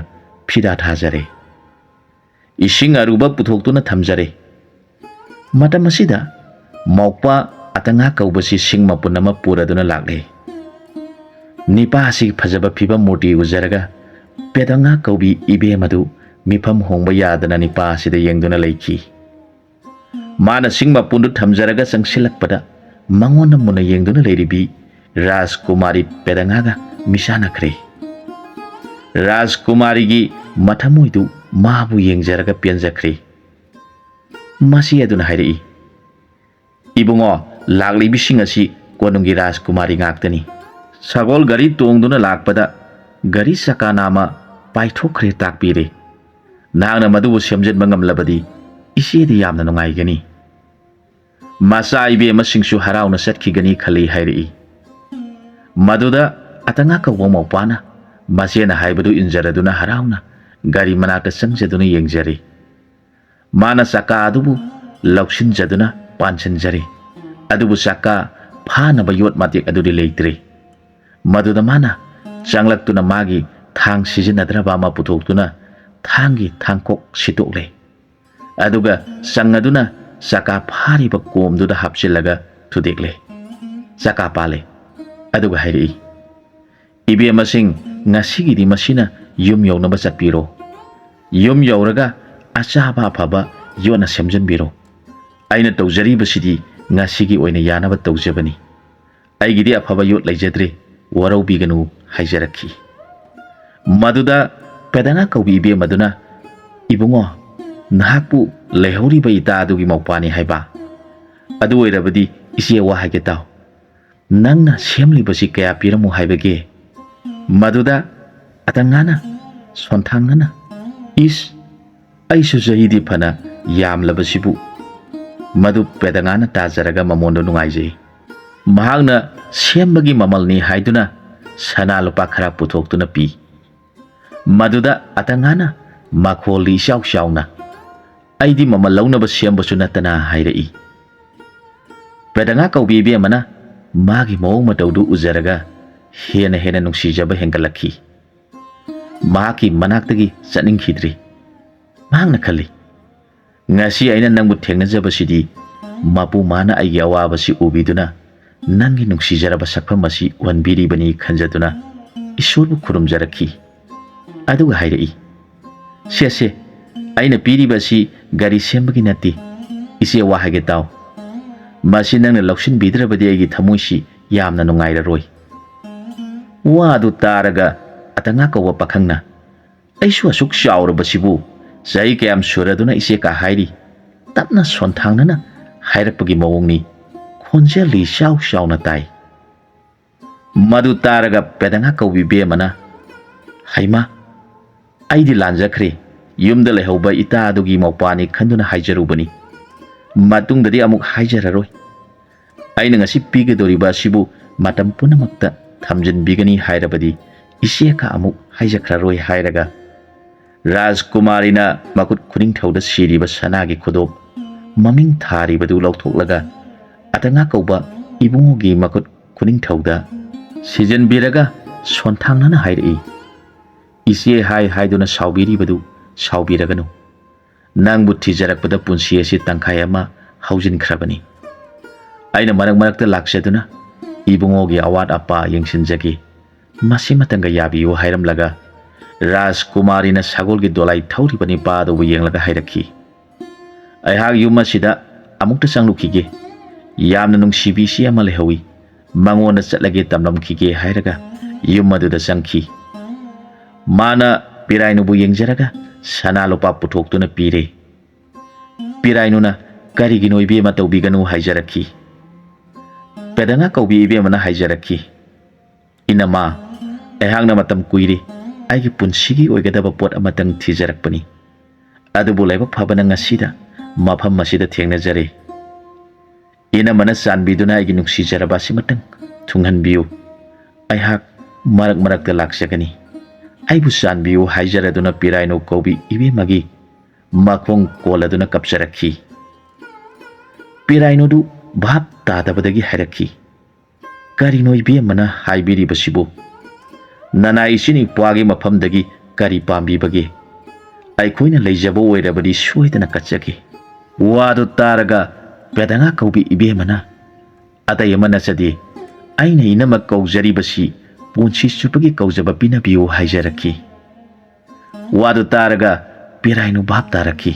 ꯐꯤꯗꯥ ꯊꯥꯖꯔꯦ꯫ ꯏꯁꯤꯡ ꯑꯔꯨꯕ ꯄꯨꯊꯣꯛꯇꯨꯅ ꯊꯝꯖꯔꯦ꯫ ꯃꯇꯝ ꯑꯁꯤꯗ ꯃꯧꯄ꯭ꯋꯥ ꯑꯇꯉꯥ ꯀꯧꯕꯁꯤ ꯁꯤꯡ ꯃꯄꯨꯟ ꯑꯃ ꯄꯨꯔꯗꯨꯅ ꯂꯥꯛꯂꯦ꯫ ꯅꯤꯄꯥ ꯑꯁꯤꯒꯤ ꯐꯖꯕ ꯐꯤꯕꯝ ꯃꯨꯔꯇꯤ ꯎꯖꯔꯒ ꯄꯦꯗꯉꯥ ꯀꯧꯕꯤ ꯏꯕꯦꯝ ꯑꯗꯨ ꯃꯤꯐꯝ ꯍꯣꯡꯕ ꯌꯥꯗꯅ ꯅꯤꯄꯥ ꯑꯁꯤꯗ ꯌꯦꯡꯗꯨꯅ ꯂꯩꯈꯤ꯫ ꯃꯥꯅ ꯁꯤꯡ ꯃꯄꯨꯟꯗꯨ ꯊꯝꯖꯔꯒ ꯆꯪꯁꯤꯜꯂꯛꯄꯗ ꯃꯉꯣꯟꯗ ꯃꯨꯟꯅ ꯌꯦꯡꯗꯨꯅ ꯂꯩꯔꯤꯕꯤ ꯔꯥꯖꯀꯨꯃꯥꯔꯤ ꯄꯦꯗꯉꯥꯒ ꯃꯤꯆꯥꯟꯅꯈ꯭ꯔꯦ꯫ ꯔꯥꯖꯀꯨꯃꯥꯔꯤꯒꯤ ꯃꯊꯃꯣꯏꯗꯨ ꯃꯥꯕꯨ ꯌꯦꯡꯖꯔꯒ ꯄꯦꯟꯖꯈ꯭ꯔꯦ꯫ ꯃꯁꯤ ꯑꯗꯨꯅ ꯍꯥꯏꯔꯛꯏ, "ꯏꯕꯨꯡꯉꯣ, ꯂꯥꯛꯂꯤꯕꯁꯤꯡ ꯑꯁꯤ ꯀꯣꯅꯨꯡꯒꯤ ꯔꯥꯖꯀꯨꯃꯥꯔꯤ ꯉꯥꯛꯇꯅꯤ꯫ ꯁꯒꯣꯜ ꯒꯥꯔꯤ ꯇꯣꯡꯗꯨꯅ ꯂꯥꯛꯄꯗ ꯒꯥꯔꯤ ꯆꯀꯥ ꯅꯥꯝꯃ ꯄꯥꯏꯊꯣꯛꯈ꯭ꯔꯦ ꯇꯥꯛꯄꯤꯔꯦ꯫ ꯅꯍꯥꯛꯅ ꯃꯗꯨꯕꯨ ꯁꯦꯝꯖꯤꯟꯕ ꯉꯝꯂꯕꯗꯤ ꯏꯆꯦꯗꯤ ꯌꯥꯝꯅ ꯅꯨꯡꯉꯥꯏꯒꯅꯤ꯫ ꯃꯆꯥ ꯏꯕꯦꯝꯃꯁꯤꯡꯁꯨ ꯍꯔꯥꯎꯅ ꯆꯠꯈꯤꯒꯅꯤ ꯈꯜꯂꯤ" ꯍꯥꯏꯔꯛꯏ꯫ ꯃꯗꯨꯗ ꯑꯇꯉꯥ ꯀꯧꯕ ꯃꯧꯄꯥꯅ ꯃꯆꯦꯅ ꯍꯥꯏꯕꯗꯨ ꯏꯟꯖꯔꯗꯨꯅ ꯍꯔꯥꯎꯅ ꯒꯥꯔꯤ ꯃꯅꯥꯛꯇ ꯆꯪꯖꯗꯨꯅ ꯌꯦꯡꯖꯔꯦ꯫ ꯃꯥꯅ ꯆꯀꯥ ꯑꯗꯨꯕꯨ ꯂꯧꯁꯤꯟꯖꯗꯨꯅ ꯄꯥꯟꯁꯤꯟꯖꯔꯦ꯫ ꯑꯗꯨꯕꯨ ꯆꯀꯥ ꯐꯥꯅꯕ ꯌꯣꯠ ꯃꯇꯦꯛ ꯑꯗꯨꯗꯤ ꯂꯩꯇ꯭ꯔꯦ꯫ ꯃꯗꯨꯗ ꯃꯥꯅ ꯆꯪꯂꯛꯇꯨꯅ ꯃꯥꯒꯤ ꯊꯥꯡ ꯁꯤꯖꯤꯟꯅꯗ꯭ꯔꯕ ꯑꯃ ꯄꯨꯊꯣꯛꯇꯨꯅ ꯊꯥꯡꯒꯤ ꯊꯥꯡꯀꯣꯛ ꯁꯤꯠꯇꯣꯛꯂꯦ꯫ ꯑꯗꯨꯒ ꯆꯪꯉꯗꯨꯅ ꯆꯀꯥ ꯐꯥꯔꯤꯕ ꯀꯣꯝꯗꯨꯗ ꯍꯥꯞꯆꯤꯜꯂꯒ ꯊꯨꯗꯦꯛꯂꯦ꯫ ꯆꯀꯥ ꯄꯥꯜꯂꯦ꯫ ꯑꯗꯨꯒ ꯍꯥꯏꯔꯛꯏ, "ꯏꯕꯦꯝꯃꯁꯤꯡ, ꯉꯁꯤꯒꯤꯗꯤ ꯃꯁꯤꯅ ꯌꯨꯝ ꯌꯧꯅꯕ ꯆꯠꯄꯤꯔꯣ꯫ ꯌꯨꯝ ꯌꯧꯔꯒ ꯑꯆꯥꯕ ꯑꯐꯕ ꯌꯣꯠꯅ ꯁꯦꯝꯖꯤꯟꯕꯤꯔꯣ꯫ ꯑꯩꯅ ꯇꯧꯖꯔꯤꯕꯁꯤꯗꯤ ꯉꯁꯤꯒꯤ ꯑꯣꯏꯅ ꯌꯥꯅꯕ ꯇꯧꯖꯕꯅꯤ꯫ ꯑꯩꯒꯤꯗꯤ ꯑꯐꯕ ꯌꯣꯠ ꯂꯩꯖꯗ꯭ꯔꯦ, ꯋꯥꯔꯧꯕꯤꯒꯅꯨ" ꯍꯥꯏꯖꯔꯛꯈꯤ꯫ ꯃꯗꯨꯗ ꯄꯦꯗꯉꯥ ꯀꯧꯕꯤ ꯏꯕꯦꯝ ꯑꯗꯨꯅ, "ꯏꯕꯨꯡꯉꯣ, ꯅꯍꯥꯛꯄꯨ ꯂꯩꯍꯧꯔꯤꯕ ꯏꯇꯥ ꯑꯗꯨꯒꯤ ꯃꯧꯄꯥꯅꯤ ꯍꯥꯏꯕ? ꯑꯗꯨ ꯑꯣꯏꯔꯕꯗꯤ ꯏꯆꯦ ꯋꯥ ꯍꯥꯏꯒꯦ ꯇꯥꯎ꯫ ꯅꯪꯅ ꯁꯦꯝꯂꯤꯕꯁꯤ ꯀꯌꯥ ꯄꯤꯔꯝꯃꯣ ꯍꯥꯏꯕꯒꯦ?" ꯃꯗꯨꯗ ꯑꯇꯉꯥꯅ ꯁꯣꯟꯊꯥꯡꯅꯅ, "ꯏꯁ, ꯑꯩꯁꯨ ꯆꯍꯤꯗꯤ ꯐꯅ ꯌꯥꯝꯂꯕꯁꯤꯕꯨ!" ꯃꯗꯨ ꯄꯦꯗꯉꯥꯅ ꯇꯥꯖꯔꯒ ꯃꯃꯣꯟꯗꯣ ꯅꯨꯡꯉꯥꯏꯖꯩ꯫ ꯃꯍꯥꯛꯅ ꯁꯦꯝꯕꯒꯤ ꯃꯃꯜꯅꯤ ꯍꯥꯏꯗꯨꯅ ꯁꯅꯥ ꯂꯨꯄꯥ ꯈꯔ ꯄꯨꯊꯣꯛꯇꯨꯅ ꯄꯤ꯫ ꯃꯗꯨꯗ ꯑꯇꯉꯥꯅ ꯃꯈꯣꯜꯗꯤ ꯏꯆꯥꯎ ꯆꯥꯎꯅ, ꯑꯩꯗꯤ ꯃꯃꯜ ꯂꯧꯅꯕ ꯁꯦꯝꯕꯁꯨ ꯅꯠꯇꯅ ꯍꯥꯏꯔꯛꯏ꯫ ꯄꯦꯗꯉꯥ ꯀꯧꯕꯤ ꯏꯕꯦꯝꯃꯅ ꯃꯥꯒꯤ ꯃꯑꯣꯡ ꯃꯇꯧꯗꯨ ꯎꯖꯔꯒ ꯍꯦꯟꯅ ꯍꯦꯟꯅ ꯅꯨꯡꯁꯤꯖꯕ ꯍꯦꯟꯒꯠꯂꯛꯈꯤ꯫ ꯃꯍꯥꯛꯀꯤ ꯃꯅꯥꯛꯇꯒꯤ ꯆꯠꯅꯤꯡꯈꯤꯗ꯭ꯔꯤ꯫ ꯃꯍꯥꯛꯅ ꯈꯜꯂꯤ, "ꯉꯁꯤ ꯑꯩꯅ ꯅꯪꯕꯨ ꯊꯦꯡꯅꯖꯕꯁꯤꯗꯤ ꯃꯄꯨ ꯃꯥꯅ ꯑꯩꯒꯤ ꯑꯋꯥꯕꯁꯤ ꯎꯕꯤꯗꯨꯅ ꯅꯪꯒꯤ ꯅꯨꯡꯁꯤꯖꯔꯕ ꯁꯛꯐꯝ ꯑꯁꯤ ꯎꯍꯟꯕꯤꯔꯤꯕꯅꯤ" ꯈꯟꯖꯗꯨꯅ ꯏꯁꯣꯔꯕꯨ ꯈꯨꯔꯨꯝꯖꯔꯛꯈꯤ꯫ ꯑꯗꯨꯒ ꯍꯥꯏꯔꯛꯏ, "ꯁꯦ ꯁꯦ, ꯑꯩꯅ ꯄꯤꯔꯤꯕ ꯑꯁꯤ ꯒꯥꯔꯤ ꯁꯦꯝꯕꯒꯤ ꯅꯠꯇꯦ꯫ ꯏꯆꯦ, ꯋꯥ ꯍꯥꯏꯒꯦ ꯇꯥꯎ꯫ ꯃꯁꯤ ꯅꯪꯅ ꯂꯧꯁꯤꯟꯕꯤꯗ꯭ꯔꯕꯗꯤ ꯑꯩꯒꯤ ꯊꯃꯣꯏꯁꯤ ꯌꯥꯝꯅ ꯅꯨꯡꯉꯥꯏꯔꯔꯣꯏ꯫" ꯋꯥꯗꯨ ꯇꯥꯔꯒ ꯑꯇꯉꯥ ꯀꯧꯕ ꯄꯥꯈꯪꯅ, "ꯑꯩꯁꯨ ꯑꯁꯨꯛ ꯆꯥꯎꯔꯕꯁꯤꯕꯨ ꯆꯍꯤ ꯀꯌꯥꯝ ꯁꯨꯔꯗꯨꯅ ꯏꯆꯦ ꯀꯥ ꯍꯥꯏꯔꯤ?" ꯇꯞꯅ ꯁꯣꯟꯊꯥꯡꯅꯅ ꯍꯥꯏꯔꯛꯄꯒꯤ ꯃꯑꯣꯡꯅꯤ꯫ ꯈꯣꯟꯖꯦꯜꯗꯤ ꯆꯥꯎ ꯆꯥꯎꯅ ꯇꯥꯏ꯫ ꯃꯗꯨ ꯇꯥꯔꯒ ꯄꯦꯗꯉꯥ ꯀꯧꯕꯤ ꯕꯦꯝꯃꯅ, "ꯍꯩꯃꯥ, ꯑꯩꯗꯤ ꯂꯥꯟꯖꯈ꯭ꯔꯦ꯫ ꯌꯨꯝꯗ ꯂꯩꯍꯧꯕ ꯏꯇꯥ ꯑꯗꯨꯒꯤ ꯃꯧꯄꯥꯅꯤ ꯈꯟꯗꯨꯅ ꯍꯥꯏꯖꯔꯨꯕꯅꯤ꯫ ꯃꯇꯨꯡꯗꯗꯤ ꯑꯃꯨꯛ ꯍꯥꯏꯖꯔꯔꯣꯏ꯫ ꯑꯩꯅ ꯉꯁꯤ ꯄꯤꯒꯗꯧꯔꯤꯕ ꯑꯁꯤꯕꯨ ꯃꯇꯝ ꯄꯨꯝꯅꯃꯛꯇ ꯊꯝꯖꯤꯟꯕꯤꯒꯅꯤ ꯍꯥꯏꯔꯕꯗꯤ ꯏꯆꯦ ꯀꯥ ꯑꯃꯨꯛ ꯍꯥꯏꯖꯈ꯭ꯔꯔꯣꯏ" ꯍꯥꯏꯔꯒ ꯔꯥꯖꯀꯨꯃꯥꯔꯤꯅ ꯃꯈꯨꯠ ꯈꯨꯅꯤꯡꯊꯧꯗ ꯁꯤꯔꯤꯕ ꯁꯅꯥꯒꯤ ꯈꯨꯗꯣꯞ ꯃꯃꯤꯡ ꯊꯥꯔꯤꯕꯗꯨ ꯂꯧꯊꯣꯛꯂꯒ ꯑꯇꯉꯥ ꯀꯧꯕ ꯏꯕꯨꯡꯉꯣꯒꯤ ꯃꯈꯨꯠ ꯈꯨꯅꯤꯡꯊꯧꯗ ꯁꯤꯖꯤꯟꯕꯤꯔꯒ ꯁꯣꯟꯊꯥꯡꯅꯅ ꯍꯥꯏꯔꯛꯏ, "ꯏꯆꯦ ꯍꯥꯏ ꯍꯥꯏꯗꯨꯅ ꯁꯥꯎꯕꯤꯔꯤꯕꯗꯨ ꯁꯥꯎꯕꯤꯔꯒꯅꯨ꯫ ꯅꯪꯕꯨ ꯊꯤꯖꯔꯛꯄꯗ ꯄꯨꯟꯁꯤ ꯑꯁꯤ ꯇꯪꯈꯥꯏ ꯑꯃ ꯍꯧꯖꯤꯟꯈ꯭ꯔꯕꯅꯤ꯫ ꯑꯩꯅ ꯃꯔꯛ ꯃꯔꯛꯇ ꯂꯥꯛꯆꯗꯨꯅ ꯏꯕꯨꯡꯉꯣꯒꯤ ꯑꯋꯥꯠ ꯑꯄꯥ ꯌꯦꯡꯁꯤꯟꯖꯒꯦ꯫ ꯃꯁꯤꯃꯇꯪꯒ ꯌꯥꯕꯤꯌꯨ" ꯍꯥꯏꯔꯝꯂꯒ ꯔꯥꯖꯀꯨꯃꯥꯔꯤꯅ ꯁꯒꯣꯜꯒꯤ ꯗꯣꯂꯥꯏ ꯊꯧꯔꯤꯕ ꯅꯤꯄꯥ ꯑꯗꯨꯕꯨ ꯌꯦꯡꯂꯒ ꯍꯥꯏꯔꯛꯈꯤ, "ꯑꯩꯍꯥꯛ ꯌꯨꯝ ꯑꯁꯤꯗ ꯑꯃꯨꯛꯇ ꯆꯪꯂꯨꯈꯤꯒꯦ꯫ ꯌꯥꯝꯅ ꯅꯨꯡꯁꯤꯕꯤ ꯏꯆꯦ ꯑꯃ ꯂꯩꯍꯧꯏ, ꯃꯉꯣꯟꯗ ꯆꯠꯂꯒꯦ ꯇꯝꯂꯝꯈꯤꯒꯦ" ꯍꯥꯏꯔꯒ ꯌꯨꯝ ꯑꯗꯨꯗ ꯆꯪꯈꯤ꯫ ꯃꯥꯅ ꯄꯤꯔꯥꯏꯅꯨꯕꯨ ꯌꯦꯡꯖꯔꯒ ꯁꯅꯥ ꯂꯨꯄꯥ ꯄꯨꯊꯣꯛꯇꯨꯅ ꯄꯤꯔꯦ꯫ ꯄꯤꯔꯥꯏꯅꯨꯅ, "ꯀꯔꯤꯒꯤꯅꯣ ꯏꯕꯦꯝꯃ, ꯇꯧꯕꯤꯒꯅꯨ" ꯍꯥꯏꯖꯔꯛꯈꯤ꯫ ꯄꯦꯗꯉꯥ ꯀꯧꯕꯤ ꯏꯕꯦꯝꯃꯅ ꯍꯥꯏꯖꯔꯛꯈꯤ, "ꯏꯅꯃꯥ, ꯑꯩꯍꯥꯛꯅ ꯃꯇꯝ ꯀꯨꯏꯔꯦ ꯑꯩꯒꯤ ꯄꯨꯟꯁꯤꯒꯤ ꯑꯣꯏꯒꯗꯕ ꯄꯣꯠ ꯑꯃꯇꯪ ꯊꯤꯖꯔꯛꯄꯅꯤ꯫ ꯑꯗꯨꯕꯨ ꯂꯥꯏꯕꯛ ꯐꯕꯅ ꯉꯁꯤꯗ ꯃꯐꯝ ꯑꯁꯤꯗ ꯊꯦꯡꯅꯖꯔꯦ꯫ ꯏꯅꯝꯃꯅ ꯆꯥꯟꯕꯤꯗꯨꯅ ꯑꯩꯒꯤ ꯅꯨꯡꯁꯤꯖꯔꯕ ꯑꯁꯤꯃꯇꯪ ꯊꯨꯡꯍꯟꯕꯤꯌꯨ꯫ ꯑꯩꯍꯥꯛ ꯃꯔꯛ ꯃꯔꯛꯇ ꯂꯥꯛꯆꯒꯅꯤ꯫ ꯑꯩꯕꯨ ꯆꯥꯟꯕꯤꯌꯨ" ꯍꯥꯏꯖꯔꯗꯨꯅ ꯄꯤꯔꯥꯏꯅꯨ ꯀꯧꯕꯤ ꯏꯕꯦꯝꯃꯒꯤ ꯃꯈꯣꯡ ꯀꯣꯜꯂꯗꯨꯅ ꯀꯞꯆꯔꯛꯈꯤ꯫ ꯄꯤꯔꯥꯏꯅꯨꯗꯨ ꯚꯥꯞ ꯇꯥꯗꯕꯗꯒꯤ ꯍꯥꯏꯔꯛꯈꯤ, "ꯀꯔꯤꯅꯣ ꯏꯕꯦꯝꯃꯅ ꯍꯥꯏꯕꯤꯔꯤꯕꯁꯤꯕꯨ? ꯅꯅꯥꯏ ꯏꯆꯤꯟ ꯏꯄ꯭ꯋꯥꯒꯤ ꯃꯐꯝꯗꯒꯤ ꯀꯔꯤ ꯄꯥꯝꯕꯤꯕꯒꯦ? ꯑꯩꯈꯣꯏꯅ ꯂꯩꯖꯕ ꯑꯣꯏꯔꯕꯗꯤ ꯁꯣꯏꯗꯅ ꯀꯠꯆꯒꯦ꯫" ꯋꯥꯗꯨ ꯇꯥꯔꯒ ꯄꯦꯗꯉꯥ ꯀꯧꯕꯤ ꯏꯕꯦꯝꯃꯅ, "ꯑꯇꯩ ꯑꯃ ꯅꯠꯆꯗꯦ, ꯑꯩꯅ ꯏꯅꯃ ꯀꯧꯖꯔꯤꯕꯁꯤ ꯄꯨꯟꯁꯤ ꯆꯨꯞꯄꯒꯤ ꯀꯧꯖꯕ ꯄꯤꯅꯕꯤꯌꯨ" ꯍꯥꯏꯖꯔꯛꯈꯤ꯫ ꯋꯥꯗꯨ ꯇꯥꯔꯒ ꯄꯤꯔꯥꯏꯅꯨ ꯚꯥꯞ ꯇꯥꯔꯛꯈꯤ꯫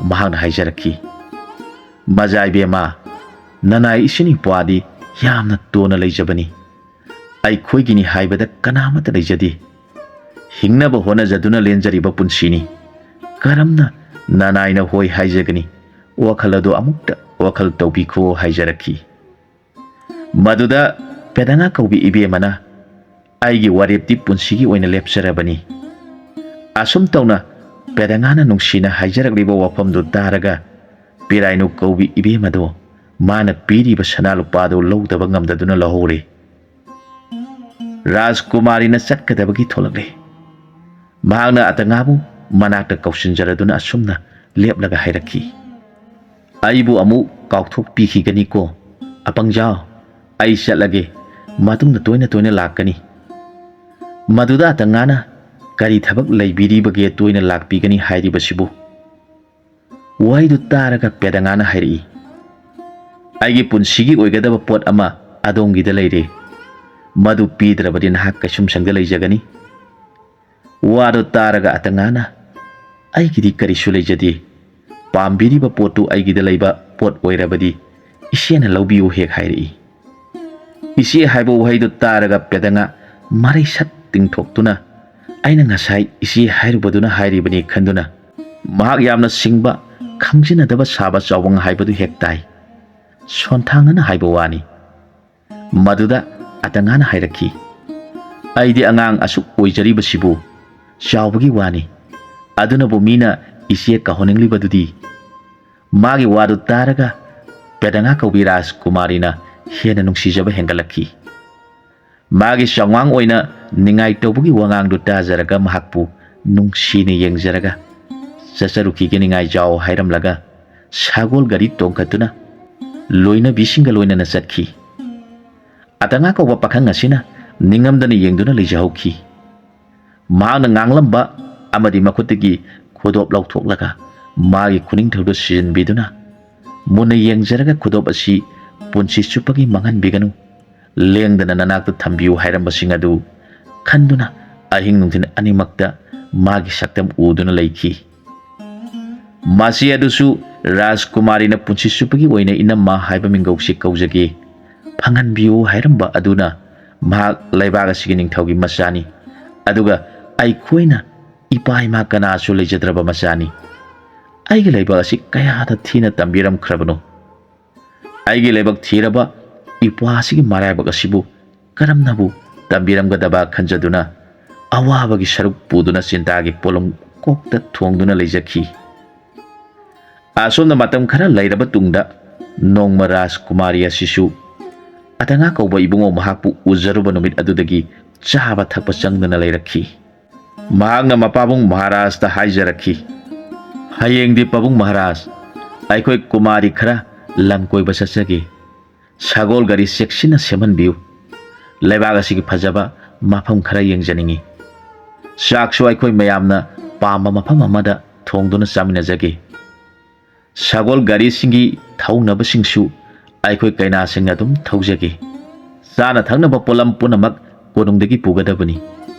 ꯃꯍꯥꯛꯅ ꯍꯥꯏꯖꯔꯛꯈꯤ, "ꯃꯖꯥ ꯏꯕꯦꯝꯃ, ꯅꯅꯥꯏ ꯏꯆꯤꯟ ꯏꯄ꯭ꯋꯥꯗꯤ ꯌꯥꯝꯅ ꯇꯣꯟꯅ ꯂꯩꯖꯕꯅꯤ꯫ ꯑꯩꯈꯣꯏꯒꯤꯅꯤ ꯍꯥꯏꯕꯗ ꯀꯅꯥꯃꯠꯇ ꯂꯩꯖꯗꯦ꯫ ꯍꯤꯡꯅꯕ ꯍꯣꯠꯅꯖꯗꯨꯅ ꯂꯦꯟꯖꯔꯤꯕ ꯄꯨꯟꯁꯤꯅꯤ꯫ ꯀꯔꯝꯅ ꯅꯅꯥꯏꯅ ꯍꯣꯏ ꯍꯥꯏꯖꯒꯅꯤ? ꯋꯥꯈꯜ ꯑꯗꯨ ꯑꯃꯨꯛꯇ ꯋꯥꯈꯜ ꯇꯧꯕꯤꯈꯣ" ꯍꯥꯏꯖꯔꯛꯈꯤ꯫ ꯃꯗꯨꯗ ꯄꯦꯗꯉꯥ ꯀꯧꯕꯤ ꯏꯕꯦꯝꯃꯅ, "ꯑꯩꯒꯤ ꯋꯥꯔꯦꯞꯇꯤ ꯄꯨꯟꯁꯤꯒꯤ ꯑꯣꯏꯅ ꯂꯦꯞꯆꯔꯕꯅꯤ꯫" ꯑꯁꯨꯝ ꯇꯧꯅ ꯄꯦꯗꯉꯥꯅ ꯅꯨꯡꯁꯤꯅ ꯍꯥꯏꯖꯔꯛꯂꯤꯕ ꯋꯥꯐꯝꯗꯨ ꯇꯥꯔꯒ ꯄꯤꯔꯥꯏꯅꯨ ꯀꯧꯕꯤ ꯏꯕꯦꯝꯃꯗꯨ ꯃꯥꯅ ꯄꯤꯔꯤꯕ ꯁꯅꯥ ꯂꯨꯄꯥꯗꯨ ꯂꯧꯗꯕ ꯉꯝꯗꯗꯨꯅ ꯂꯧꯍꯧꯔꯦ꯫ ꯔꯥꯖꯀꯨꯃꯥꯔꯤꯅ ꯆꯠꯀꯗꯕꯒꯤ ꯊꯣꯛꯂꯛꯂꯦ꯫ ꯃꯍꯥꯛꯅ ꯑꯇꯉꯥꯕꯨ ꯃꯅꯥꯛꯇ ꯀꯧꯁꯤꯟꯖꯔꯗꯨꯅ ꯑꯁꯨꯝꯅ ꯂꯦꯞꯂꯒ ꯍꯥꯏꯔꯛꯈꯤ, "ꯑꯩꯕꯨ ꯑꯃꯨꯛ ꯀꯥꯎꯊꯣꯛꯄꯤꯈꯤꯒꯅꯤꯀꯣ꯫ ꯑꯄꯪꯖꯥꯎ, ꯑꯩ ꯆꯠꯂꯒꯦ, ꯃꯇꯨꯡꯗ ꯇꯣꯏꯅ ꯇꯣꯏꯅ ꯂꯥꯛꯀꯅꯤ꯫" ꯃꯗꯨꯗ ꯑꯇꯉꯥꯅ, "ꯀꯔꯤ ꯊꯕꯛ ꯂꯩꯕꯤꯔꯤꯕꯒꯦ ꯇꯣꯏꯅ ꯂꯥꯛꯄꯤꯒꯅꯤ ꯍꯥꯏꯔꯤꯕꯁꯤꯕꯨ?" ꯋꯥꯍꯩꯗꯨ ꯇꯥꯔꯒ ꯄꯦꯗꯉꯥꯅ ꯍꯥꯏꯔꯛꯏ, "ꯑꯩꯒꯤ ꯄꯨꯟꯁꯤꯒꯤ ꯑꯣꯏꯒꯗꯕ ꯄꯣꯠ ꯑꯃ ꯑꯗꯣꯝꯒꯤꯗ ꯂꯩꯔꯦ꯫ ꯃꯗꯨ ꯄꯤꯗ꯭ꯔꯕꯗꯤ ꯅꯍꯥꯛ ꯀꯩꯁꯨꯝꯁꯪꯗ ꯂꯩꯖꯒꯅꯤ꯫" ꯋꯥꯗꯨ ꯇꯥꯔꯒ ꯑꯇꯉꯥꯅ, "ꯑꯩꯒꯤꯗꯤ ꯀꯔꯤꯁꯨ ꯂꯩꯖꯗꯦ꯫ ꯄꯥꯝꯕꯤꯔꯤꯕ ꯄꯣꯠꯇꯨ ꯑꯩꯒꯤꯗ ꯂꯩꯕ ꯄꯣꯠ ꯑꯣꯏꯔꯕꯗꯤ ꯏꯆꯦꯅ ꯂꯧꯕꯤꯌꯨ ꯍꯦꯛ" ꯍꯥꯏꯔꯛꯏ꯫ ꯏꯆꯦ ꯍꯥꯏꯕ ꯋꯥꯍꯩꯗꯨ ꯇꯥꯔꯒ ꯄꯦꯗꯉꯥ ꯃꯔꯩ ꯁꯠ ꯇꯤꯡꯊꯣꯛꯇꯨꯅ, "ꯑꯩꯅ ꯉꯁꯥꯏ ꯏꯆꯦ ꯍꯥꯏꯔꯨꯕꯗꯨꯅ ꯍꯥꯏꯔꯤꯕꯅꯤ" ꯈꯟꯗꯨꯅ ꯃꯍꯥꯛ ꯌꯥꯝꯅ ꯁꯤꯡꯕ, ꯈꯪꯖꯤꯟꯅꯗꯕ ꯁꯥꯕ ꯆꯥꯎꯕ ꯍꯥꯏꯕꯗꯨ ꯍꯦꯛ ꯇꯥꯏ꯫ ꯁꯣꯟꯊꯥꯡꯅꯅ ꯍꯥꯏꯕ ꯋꯥꯅꯤ꯫ ꯃꯗꯨꯗ ꯑꯇꯉꯥꯅ ꯍꯥꯏꯔꯛꯈꯤ, "ꯑꯩꯗꯤ ꯑꯉꯥꯡ ꯑꯁꯨꯛ ꯑꯣꯏꯖꯔꯤꯕꯁꯤꯕꯨ ꯆꯥꯎꯕꯒꯤ ꯋꯥꯅꯤ꯫ ꯑꯗꯨꯅꯕꯨ ꯃꯤꯅ ꯏꯆꯦ ꯀꯧꯍꯟꯅꯤꯡꯂꯤꯕꯗꯨꯗꯤ?" ꯃꯥꯒꯤ ꯋꯥꯗꯨ ꯇꯥꯔꯒ ꯄꯦꯗꯉꯥ ꯀꯧꯕꯤ ꯔꯥꯖꯀꯨꯃꯥꯔꯤꯅ ꯍꯦꯟꯅ ꯅꯨꯡꯁꯤꯖꯕ ꯍꯦꯟꯒꯠꯂꯛꯈꯤ꯫ ꯃꯥꯒꯤ ꯆꯥꯎꯉꯥꯡ ꯑꯣꯏꯅ ꯅꯤꯡꯉꯥꯏ ꯇꯧꯕꯒꯤ ꯋꯥꯉꯥꯡꯗꯨ ꯇꯥꯖꯔꯒ ꯃꯍꯥꯛꯄꯨ ꯅꯨꯡꯁꯤꯅ ꯌꯦꯡꯖꯔꯒ, ꯆꯠꯆꯔꯨꯈꯤꯒꯦ ꯅꯤꯡꯉꯥꯏꯖꯥꯎ" ꯍꯥꯏꯔꯝꯂꯒ ꯁꯒꯣꯜ ꯒꯥꯔꯤ ꯇꯣꯡꯈꯠꯇꯨꯅ ꯂꯣꯏꯅꯕꯤꯁꯤꯡꯒ ꯂꯣꯏꯅꯅ ꯆꯠꯈꯤ꯫ ꯑꯇꯉꯥ ꯀꯧꯕ ꯄꯥꯈꯪ ꯑꯁꯤꯅ ꯅꯤꯡꯉꯝꯗꯅ ꯌꯦꯡꯗꯨꯅ ꯂꯩꯖꯍꯧꯈꯤ꯫ ꯃꯍꯥꯛꯅ ꯉꯥꯡꯂꯝꯕ ꯑꯃꯗꯤ ꯃꯈꯨꯠꯇꯒꯤ ꯈꯨꯗꯣꯞ ꯂꯧꯊꯣꯛꯂꯒ ꯃꯥꯒꯤ ꯈꯨꯅꯤꯡꯊꯧꯗ ꯁꯤꯖꯤꯟꯕꯤꯗꯨꯅ, "ꯃꯨꯟꯅ ꯌꯦꯡꯖꯔꯒ ꯈꯨꯗꯣꯞ ꯑꯁꯤ ꯄꯨꯟꯁꯤ ꯆꯨꯞꯄꯒꯤ ꯃꯥꯡꯍꯟꯕꯤꯒꯅꯨ, ꯂꯦꯡꯗꯅ ꯅꯅꯥꯛꯇ ꯊꯝꯕꯤꯌꯨ" ꯍꯥꯏꯔꯝꯕꯁꯤꯡ ꯑꯗꯨ ꯈꯟꯗꯨꯅ ꯑꯍꯤꯡ ꯅꯨꯡꯊꯤꯜ ꯑꯅꯤꯃꯛꯇ ꯃꯥꯒꯤ ꯁꯛꯇꯝ ꯎꯗꯨꯅ ꯂꯩꯈꯤ꯫ ꯃꯁꯤ ꯑꯗꯨꯁꯨ ꯔꯥꯖꯀꯨꯃꯥꯔꯤꯅ ꯄꯨꯟꯁꯤ ꯆꯨꯞꯄꯒꯤ ꯑꯣꯏꯅ ꯏꯅꯝꯃ ꯍꯥꯏꯕ ꯃꯤꯡꯒꯧꯁꯤ ꯀꯧꯖꯒꯦ, ꯐꯪꯍꯟꯕꯤꯌꯨ ꯍꯥꯏꯔꯝꯕ ꯑꯗꯨꯅ ꯃꯍꯥꯛ ꯂꯩꯕꯥꯛ ꯑꯁꯤꯒꯤ ꯅꯤꯡꯊꯧꯒꯤ ꯃꯆꯥꯅꯤ꯫ ꯑꯗꯨꯒ ꯑꯩꯈꯣꯏꯅ ꯏꯄꯥ ꯏꯃꯥ ꯀꯅꯥꯁꯨ ꯂꯩꯖꯗ꯭ꯔꯕ ꯃꯆꯥꯅꯤ꯫ ꯑꯩꯒꯤ ꯂꯩꯕꯥꯛ ꯑꯁꯤ ꯀꯌꯥꯗ ꯊꯤꯅ ꯇꯝꯕꯤꯔꯝꯈ꯭ꯔꯕꯅꯣ꯫ ꯑꯩꯒꯤ ꯂꯥꯏꯕꯛ ꯊꯤꯔꯕ ꯏꯄ꯭ꯋꯥꯁꯤꯒꯤ ꯃꯔꯥꯏꯕꯛ ꯑꯁꯤꯕꯨ ꯀꯔꯝꯅꯕꯨ ꯇꯝꯕꯤꯔꯝꯒꯗꯕ ꯈꯟꯖꯗꯨꯅ ꯑꯋꯥꯕꯒꯤ ꯁꯔꯨꯛ ꯄꯨꯗꯨꯅ ꯆꯤꯟꯇꯥꯒꯤ ꯄꯣꯂꯨꯡ ꯀꯣꯛꯇ ꯊꯣꯡꯗꯨꯅ ꯂꯩꯖꯈꯤ꯫ ꯑꯁꯣꯝꯗ ꯃꯇꯝ ꯈꯔ ꯂꯩꯔꯕ ꯇꯨꯡꯗ ꯅꯣꯡꯃ ꯔꯥꯖꯀꯨꯃꯥꯔꯤ ꯑꯁꯤꯁꯨ ꯑꯇꯉꯥ ꯀꯧꯕ ꯏꯕꯨꯡꯉꯣ ꯃꯍꯥꯛꯄꯨ ꯎꯖꯔꯨꯕ ꯅꯨꯃꯤꯠ ꯑꯗꯨꯗꯒꯤ ꯆꯥꯕ ꯊꯛꯄ ꯆꯪꯗꯅ ꯂꯩꯔꯛꯈꯤ꯫ ꯃꯍꯥꯛꯅ ꯃꯄꯥꯕꯨꯡ ꯃꯍꯥꯔꯥꯖꯇ ꯍꯥꯏꯖꯔꯛꯈꯤ, "ꯍꯌꯦꯡꯗꯤ ꯄꯥꯕꯨꯡ ꯃꯍꯥꯔꯥꯖ, ꯑꯩꯈꯣꯏ ꯀꯨꯃꯥꯔꯤ ꯈꯔ ꯂꯝ ꯀꯣꯏꯕ ꯆꯠꯆꯒꯦ꯫ ꯁꯒꯣꯜ ꯒꯥꯔꯤ ꯆꯦꯛꯁꯤꯟꯅ ꯁꯦꯝꯍꯟꯕꯤꯌꯨ꯫ ꯂꯩꯕꯥꯛ ꯑꯁꯤꯒꯤ ꯐꯖꯕ ꯃꯐꯝ ꯈꯔ ꯌꯦꯡꯖꯅꯤꯡꯏ꯫ ꯆꯥꯛꯁꯨ ꯑꯩꯈꯣꯏ ꯃꯌꯥꯝꯅ ꯄꯥꯝꯕ ꯃꯐꯝ ꯑꯃꯗ ꯊꯣꯡꯗꯨꯅ ꯆꯥꯃꯤꯟꯅꯖꯒꯦ꯫ ꯁꯒꯣꯜ ꯒꯥꯔꯤꯁꯤꯡꯒꯤ ꯊꯧꯅꯕꯁꯤꯡꯁꯨ ꯑꯩꯈꯣꯏ ꯀꯩꯅꯥꯁꯤꯡꯅ ꯑꯗꯨꯝ ꯊꯧꯖꯒꯦ꯫ ꯆꯥꯅ ꯊꯛꯅꯕ ꯄꯣꯠꯂꯝ ꯄꯨꯝꯅꯃꯛ ꯀꯣꯅꯨꯡꯗꯒꯤ ꯄꯨꯒꯗꯕꯅꯤ꯫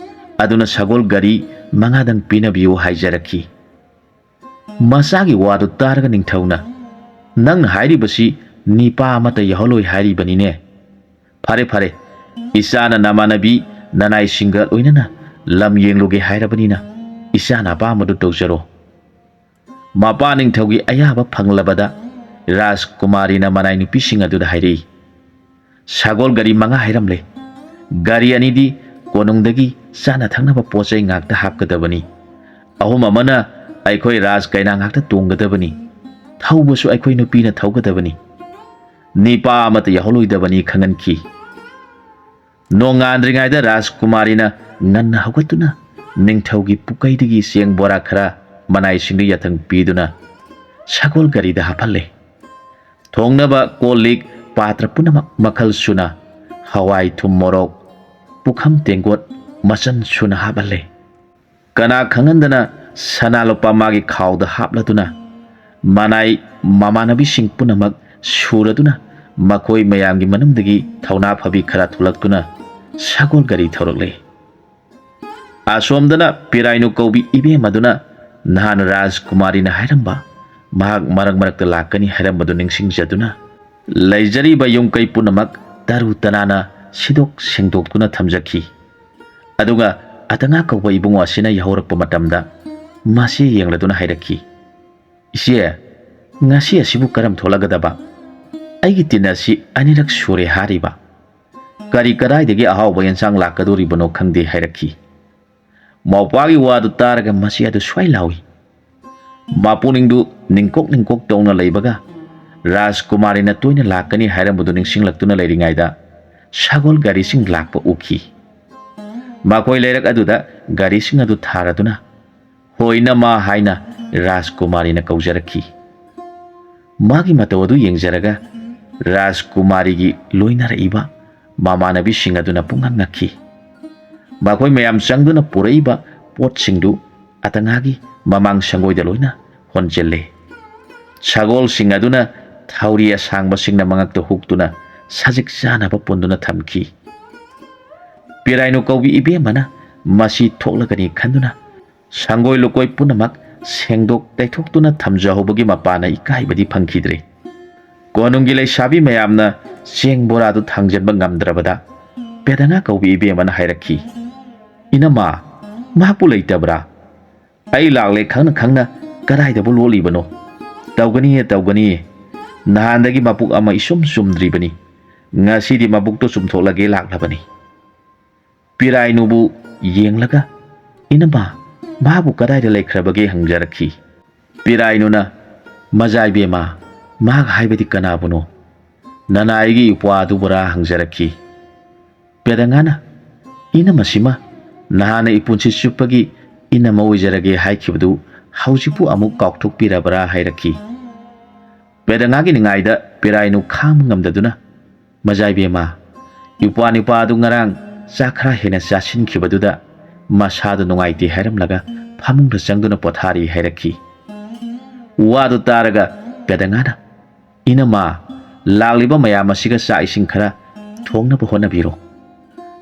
ꯑꯗꯨꯅ ꯁꯒꯣꯜ ꯒꯥꯔꯤ ꯃꯉꯥꯗꯪ ꯄꯤꯅꯕꯤꯌꯨ" ꯍꯥꯏꯖꯔꯛꯈꯤ꯫ ꯃꯆꯥꯒꯤ ꯋꯥꯗꯨ ꯇꯥꯔꯒ ꯅꯤꯡꯊꯧꯅ, "ꯅꯪꯅ ꯍꯥꯏꯔꯤꯕꯁꯤ ꯅꯤꯄꯥ ꯑꯃꯠꯇ ꯌꯥꯎꯍꯜꯂꯣꯏ ꯍꯥꯏꯔꯤꯕꯅꯤꯅꯦ꯫ ꯐꯔꯦ, ꯐꯔꯦ, ꯏꯆꯥꯅ ꯅꯃꯥꯟꯅꯕꯤ ꯅꯅꯥꯏꯁꯤꯡꯒ ꯂꯣꯏꯅꯅ ꯂꯝ ꯌꯦꯡꯂꯨꯒꯦ ꯍꯥꯏꯔꯕꯅꯤꯅ ꯏꯆꯥꯅ ꯑꯄꯥꯝꯕꯗꯨ ꯇꯧꯖꯔꯣ"꯫ ꯃꯄꯥ ꯅꯤꯡꯊꯧꯒꯤ ꯑꯌꯥꯕ ꯐꯪꯂꯕꯗ ꯔꯥꯖꯀꯨꯃꯥꯔꯤꯅ ꯃꯅꯥꯏ ꯅꯨꯄꯤꯁꯤꯡ ꯑꯗꯨꯗ ꯍꯥꯏꯔꯛꯏ, "ꯁꯒꯣꯜ ꯒꯥꯔꯤ ꯃꯉꯥ ꯍꯥꯏꯔꯝꯂꯦ꯫ ꯒꯥꯔꯤ ꯑꯅꯤꯗꯤ ꯀꯣꯅꯨꯡꯗꯒꯤ ꯆꯥꯅ ꯊꯛꯅꯕ ꯄꯣꯠ ꯆꯩ ꯉꯥꯛꯇ ꯍꯥꯞꯀꯗꯕꯅꯤ꯫ ꯑꯍꯨꯝ ꯑꯃꯅ ꯑꯩꯈꯣꯏ ꯔꯥꯖ ꯀꯩꯅꯥ ꯉꯥꯛꯇ ꯇꯣꯡꯒꯗꯕꯅꯤ꯫ ꯊꯧꯕꯁꯨ ꯑꯩꯈꯣꯏ ꯅꯨꯄꯤꯅ ꯊꯧꯒꯗꯕꯅꯤ꯫ ꯅꯤꯄꯥ ꯑꯃꯠꯇ ꯌꯥꯎꯍꯜꯂꯣꯏꯗꯕꯅꯤ" ꯈꯪꯍꯟꯈꯤ꯫ ꯅꯣꯡꯉꯥꯟꯗ꯭ꯔꯤꯉꯩꯗ ꯔꯥꯖꯀꯨꯃꯥꯔꯤꯅ ꯉꯟꯅ ꯍꯧꯒꯠꯇꯨꯅ ꯅꯤꯡꯊꯧꯒꯤ ꯄꯨꯀꯩꯗꯒꯤ ꯆꯦꯡ ꯕꯣꯔꯥ ꯈꯔ, ꯃꯅꯥꯏꯁꯤꯡꯗꯨ ꯌꯥꯊꯪ ꯄꯤꯗꯨꯅ ꯁꯒꯣꯜ ꯒꯥꯔꯤꯗ ꯍꯥꯞꯍꯜꯂꯦ꯫ ꯊꯣꯡꯅꯕ ꯀꯣꯜ ꯂꯤꯛ ꯄꯥꯇ꯭ꯔ ꯄꯨꯝꯅꯃꯛ ꯃꯈꯜ ꯁꯨꯅ, ꯍꯋꯥꯏ, ꯊꯨꯝ, ꯃꯣꯔꯣꯛ, ꯄꯨꯈꯝ ꯇꯦꯡꯀꯣꯠ ꯃꯆꯟ ꯁꯨꯅ ꯍꯥꯞꯍꯜꯂꯦ꯫ ꯀꯅꯥ ꯈꯪꯍꯟꯗꯅ ꯁꯅꯥ ꯂꯨꯄꯥ ꯃꯥꯒꯤ ꯈꯥꯎꯗ ꯍꯥꯞꯂꯗꯨꯅ ꯃꯅꯥꯏ ꯃꯃꯥꯟꯅꯕꯤꯁꯤꯡ ꯄꯨꯝꯅꯃꯛ ꯁꯨꯔꯗꯨꯅ ꯃꯈꯣꯏ ꯃꯌꯥꯝꯒꯤ ꯃꯅꯨꯡꯗꯒꯤ ꯊꯧꯅꯥ ꯐꯕꯤ ꯈꯔ ꯊꯣꯛꯂꯛꯇꯨꯅ ꯁꯒꯣꯜ ꯒꯥꯔꯤ ꯊꯧꯔꯛꯂꯦ꯫ ꯑꯁꯣꯝꯗꯅ ꯄꯤꯔꯥꯏꯅꯨ ꯀꯧꯕꯤ ꯏꯕꯦꯝ ꯑꯗꯨꯅ ꯅꯍꯥꯟ ꯔꯥꯖꯀꯨꯃꯥꯔꯤꯅ ꯍꯥꯏꯔꯝꯕ, ꯃꯍꯥꯛ ꯃꯔꯛ ꯃꯔꯛꯇ ꯂꯥꯛꯀꯅꯤ ꯍꯥꯏꯔꯝꯕꯗꯨ ꯅꯤꯡꯁꯤꯡꯖꯗꯨꯅ ꯂꯩꯖꯔꯤꯕ ꯌꯨꯝ ꯀꯩ ꯄꯨꯝꯅꯃꯛ ꯇꯔꯨ ꯇꯅꯥꯟꯅ ꯁꯤꯗꯣꯛ ꯁꯦꯡꯗꯣꯛꯇꯨꯅ ꯊꯝꯖꯈꯤ꯫ ꯑꯗꯨꯒ ꯑꯇꯉꯥ ꯀꯧꯕ ꯏꯕꯨꯡꯉꯣ ꯑꯁꯤꯅ ꯌꯥꯍꯧꯔꯛꯄ ꯃꯇꯝꯗ ꯃꯁꯤ ꯌꯦꯡꯂꯗꯨꯅ ꯍꯥꯏꯔꯛꯈꯤ, "ꯏꯆꯦ, ꯉꯁꯤ ꯑꯁꯤꯕꯨ ꯀꯔꯝ ꯊꯣꯛꯂꯒꯗꯕ? ꯑꯩꯒꯤ ꯇꯤꯟ ꯑꯁꯤ ꯑꯅꯤꯔꯛ ꯁꯨꯔꯦ ꯍꯥꯏꯔꯤꯕ꯫ ꯀꯔꯤ ꯀꯗꯥꯏꯗꯒꯤ ꯑꯍꯥꯎꯕ ꯌꯦꯟꯁꯥꯡ ꯂꯥꯛꯀꯗꯣꯔꯤꯕꯅꯣ ꯈꯪꯗꯦ" ꯍꯥꯏꯔꯛꯈꯤ꯫ ꯃꯧꯄ꯭ꯋꯥꯒꯤ ꯋꯥꯗꯨ ꯇꯥꯔꯒ ꯃꯆꯦ ꯑꯗꯨ ꯁ꯭ꯋꯥꯏ ꯂꯥꯎꯏ꯫ ꯃꯄꯨꯛꯅꯤꯡꯗꯨ ꯅꯤꯡꯀꯣꯛ ꯅꯤꯡꯀꯣꯛ ꯇꯧꯅ ꯂꯩꯕꯒ ꯔꯥꯖꯀꯨꯃꯥꯔꯤꯅ ꯇꯣꯏꯅ ꯂꯥꯛꯀꯅꯤ ꯍꯥꯏꯔꯝꯕꯗꯨ ꯅꯤꯡꯁꯤꯡꯂꯛꯇꯨꯅ ꯂꯩꯔꯤꯉꯩꯗ ꯁꯒꯣꯜ ꯒꯥꯔꯤꯁꯤꯡ ꯂꯥꯛꯄ ꯎꯈꯤ꯫ ꯃꯈꯣꯏ ꯂꯩꯔꯛ ꯑꯗꯨꯗ ꯒꯥꯔꯤꯁꯤꯡ ꯑꯗꯨ ꯊꯥꯔꯗꯨꯅ "ꯍꯣꯏ ꯏꯅꯝꯃ" ꯍꯥꯏꯅ ꯔꯥꯖꯀꯨꯃꯥꯔꯤꯅ ꯀꯧꯖꯔꯛꯈꯤ꯫ ꯃꯥꯒꯤ ꯃꯇꯧ ꯑꯗꯨ ꯌꯦꯡꯖꯔꯒ ꯔꯥꯖꯀꯨꯃꯥꯔꯤꯒꯤ ꯂꯣꯏꯅꯔꯛꯏꯕ ꯃꯃꯥꯟꯅꯕꯤꯁꯤꯡ ꯑꯗꯨꯅ ꯄꯨꯡꯉꯛ ꯉꯛꯈꯤ꯫ ꯃꯈꯣꯏ ꯃꯌꯥꯝ ꯆꯪꯗꯨꯅ ꯄꯨꯔꯛꯏꯕ ꯄꯣꯠꯁꯤꯡꯗꯨ ꯑꯇꯉꯥꯒꯤ ꯃꯃꯥꯡ ꯁꯪꯒꯣꯏꯗ ꯂꯣꯏꯅ ꯍꯣꯟꯖꯤꯜꯂꯦ꯫ ꯁꯒꯣꯜꯁꯤꯡ ꯑꯗꯨꯅ ꯊꯧꯔꯤ ꯑꯁꯥꯡꯕꯁꯤꯡꯅ ꯃꯉꯛꯇ ꯍꯨꯛꯇꯨꯅ ꯁꯖꯤꯛ ꯆꯥꯅꯕ ꯄꯨꯟꯗꯨꯅ ꯊꯝꯈꯤ꯫ ꯄꯤꯔꯥꯏꯅꯨ ꯀꯧꯕꯤ ꯏꯕꯦꯝꯃꯅ ꯃꯁꯤ ꯊꯣꯛꯂꯒꯅꯤ ꯈꯟꯗꯨꯅ ꯁꯪꯒꯣꯏ ꯂꯨꯀꯣꯏ ꯄꯨꯝꯅꯃꯛ ꯁꯦꯡꯗꯣꯛ ꯇꯩꯊꯣꯛꯇꯨꯅ ꯊꯝꯖꯍꯧꯕꯒꯤ ꯃꯄꯥꯅ ꯏꯀꯥꯏꯕꯗꯤ ꯐꯪꯈꯤꯗ꯭ꯔꯦ꯫ ꯀꯣꯅꯨꯡꯒꯤ ꯂꯩꯁꯥꯕꯤ ꯃꯌꯥꯝꯅ ꯆꯦꯡ ꯕꯣꯔꯥꯗꯨ ꯊꯥꯡꯖꯟꯕ ꯉꯝꯗ꯭ꯔꯕꯗ ꯄꯦꯗꯉꯥ ꯀꯧꯕꯤ ꯏꯕꯦꯝꯃꯅ ꯍꯥꯏꯔꯛꯈꯤ, "ꯏꯅꯝꯃ, ꯃꯍꯥꯛꯄꯨ ꯂꯩꯇꯕ꯭ꯔꯥ? ꯑꯩ ꯂꯥꯛꯂꯦ ꯈꯪꯅ ꯈꯪꯅ ꯀꯗꯥꯏꯗꯕꯨ ꯂꯣꯠꯂꯤꯕꯅꯣ? ꯇꯧꯒꯅꯤꯌꯦ, ꯇꯧꯒꯅꯤꯌꯦ꯫ ꯅꯍꯥꯟꯗꯒꯤ ꯃꯕꯨꯛ ꯑꯃ ꯏꯁꯨꯝ ꯆꯨꯝꯗ꯭ꯔꯤꯕꯅꯤ꯫ ꯉꯁꯤꯗꯤ ꯃꯕꯨꯛꯇꯨ ꯆꯨꯝꯊꯣꯛꯂꯒꯦ ꯂꯥꯛꯂꯕꯅꯤ꯫" ꯄꯤꯔꯥꯏꯅꯨꯕꯨ ꯌꯦꯡꯂꯒ, "ꯏꯅꯝꯃ, ꯃꯍꯥꯛꯄꯨ ꯀꯗꯥꯏꯗ ꯂꯩꯈ꯭ꯔꯕꯒꯦ?" ꯍꯪꯖꯔꯛꯈꯤ꯫ ꯄꯤꯔꯥꯏꯅꯨꯅ, "ꯃꯖꯥ ꯏꯕꯦꯝꯃ, ꯃꯍꯥꯛ ꯍꯥꯏꯕꯗꯤ ꯀꯅꯥꯕꯨꯅꯣ? ꯅꯅꯥꯏꯒꯤ ꯏꯄ꯭ꯋꯥꯗꯨꯕꯨꯔꯥ?" ꯍꯪꯖꯔꯛꯈꯤ꯫ ꯄꯦꯗꯉꯥꯅ, "ꯏꯅꯝꯃꯁꯤꯃ ꯅꯍꯥꯟꯅ ꯏꯄꯨꯟꯁꯤ ꯆꯨꯞꯄꯒꯤ ꯏꯅꯝꯃ ꯑꯣꯏꯖꯔꯒꯦ ꯍꯥꯏꯈꯤꯕꯗꯨ ꯍꯧꯖꯤꯛꯄꯨ ꯑꯃꯨꯛ ꯀꯥꯎꯊꯣꯛꯄꯤꯔꯕ꯭ꯔꯥ ꯍꯥꯏꯔꯛꯈꯤ꯫ ꯄꯦꯗꯉꯥꯒꯤ ꯅꯤꯡꯉꯥꯏꯗ ꯄꯦꯔꯥꯏꯅꯨ ꯈꯥꯡꯕ ꯉꯝꯗꯗꯨꯅ, "ꯃꯖꯥ ꯏꯕꯦꯝꯃ, ꯏꯄ꯭ꯋꯥ ꯅꯤꯄꯥ ꯑꯗꯨ ꯉꯔꯥꯡ ꯆꯥꯛ ꯈꯔ ꯍꯦꯟꯅ ꯆꯥꯁꯤꯟꯈꯤꯕꯗꯨꯗ ꯃꯁꯥꯗꯨ ꯅꯨꯡꯉꯥꯏꯇꯦ" ꯍꯥꯏꯔꯝꯂꯒ ꯐꯃꯨꯡꯗ ꯆꯪꯗꯨꯅ ꯄꯣꯊꯥꯔꯤ ꯍꯥꯏꯔꯛꯈꯤ꯫ ꯋꯥꯗꯨ ꯇꯥꯔꯒ ꯄꯦꯗꯉꯥꯅ, "ꯏꯅꯝꯃ, ꯂꯥꯛꯂꯤꯕ ꯃꯌꯥꯝ ꯑꯁꯤꯒ ꯆꯥꯛ ꯏꯁꯤꯡ ꯈꯔ ꯊꯣꯡꯅꯕ ꯍꯣꯠꯅꯕꯤꯔꯣ꯫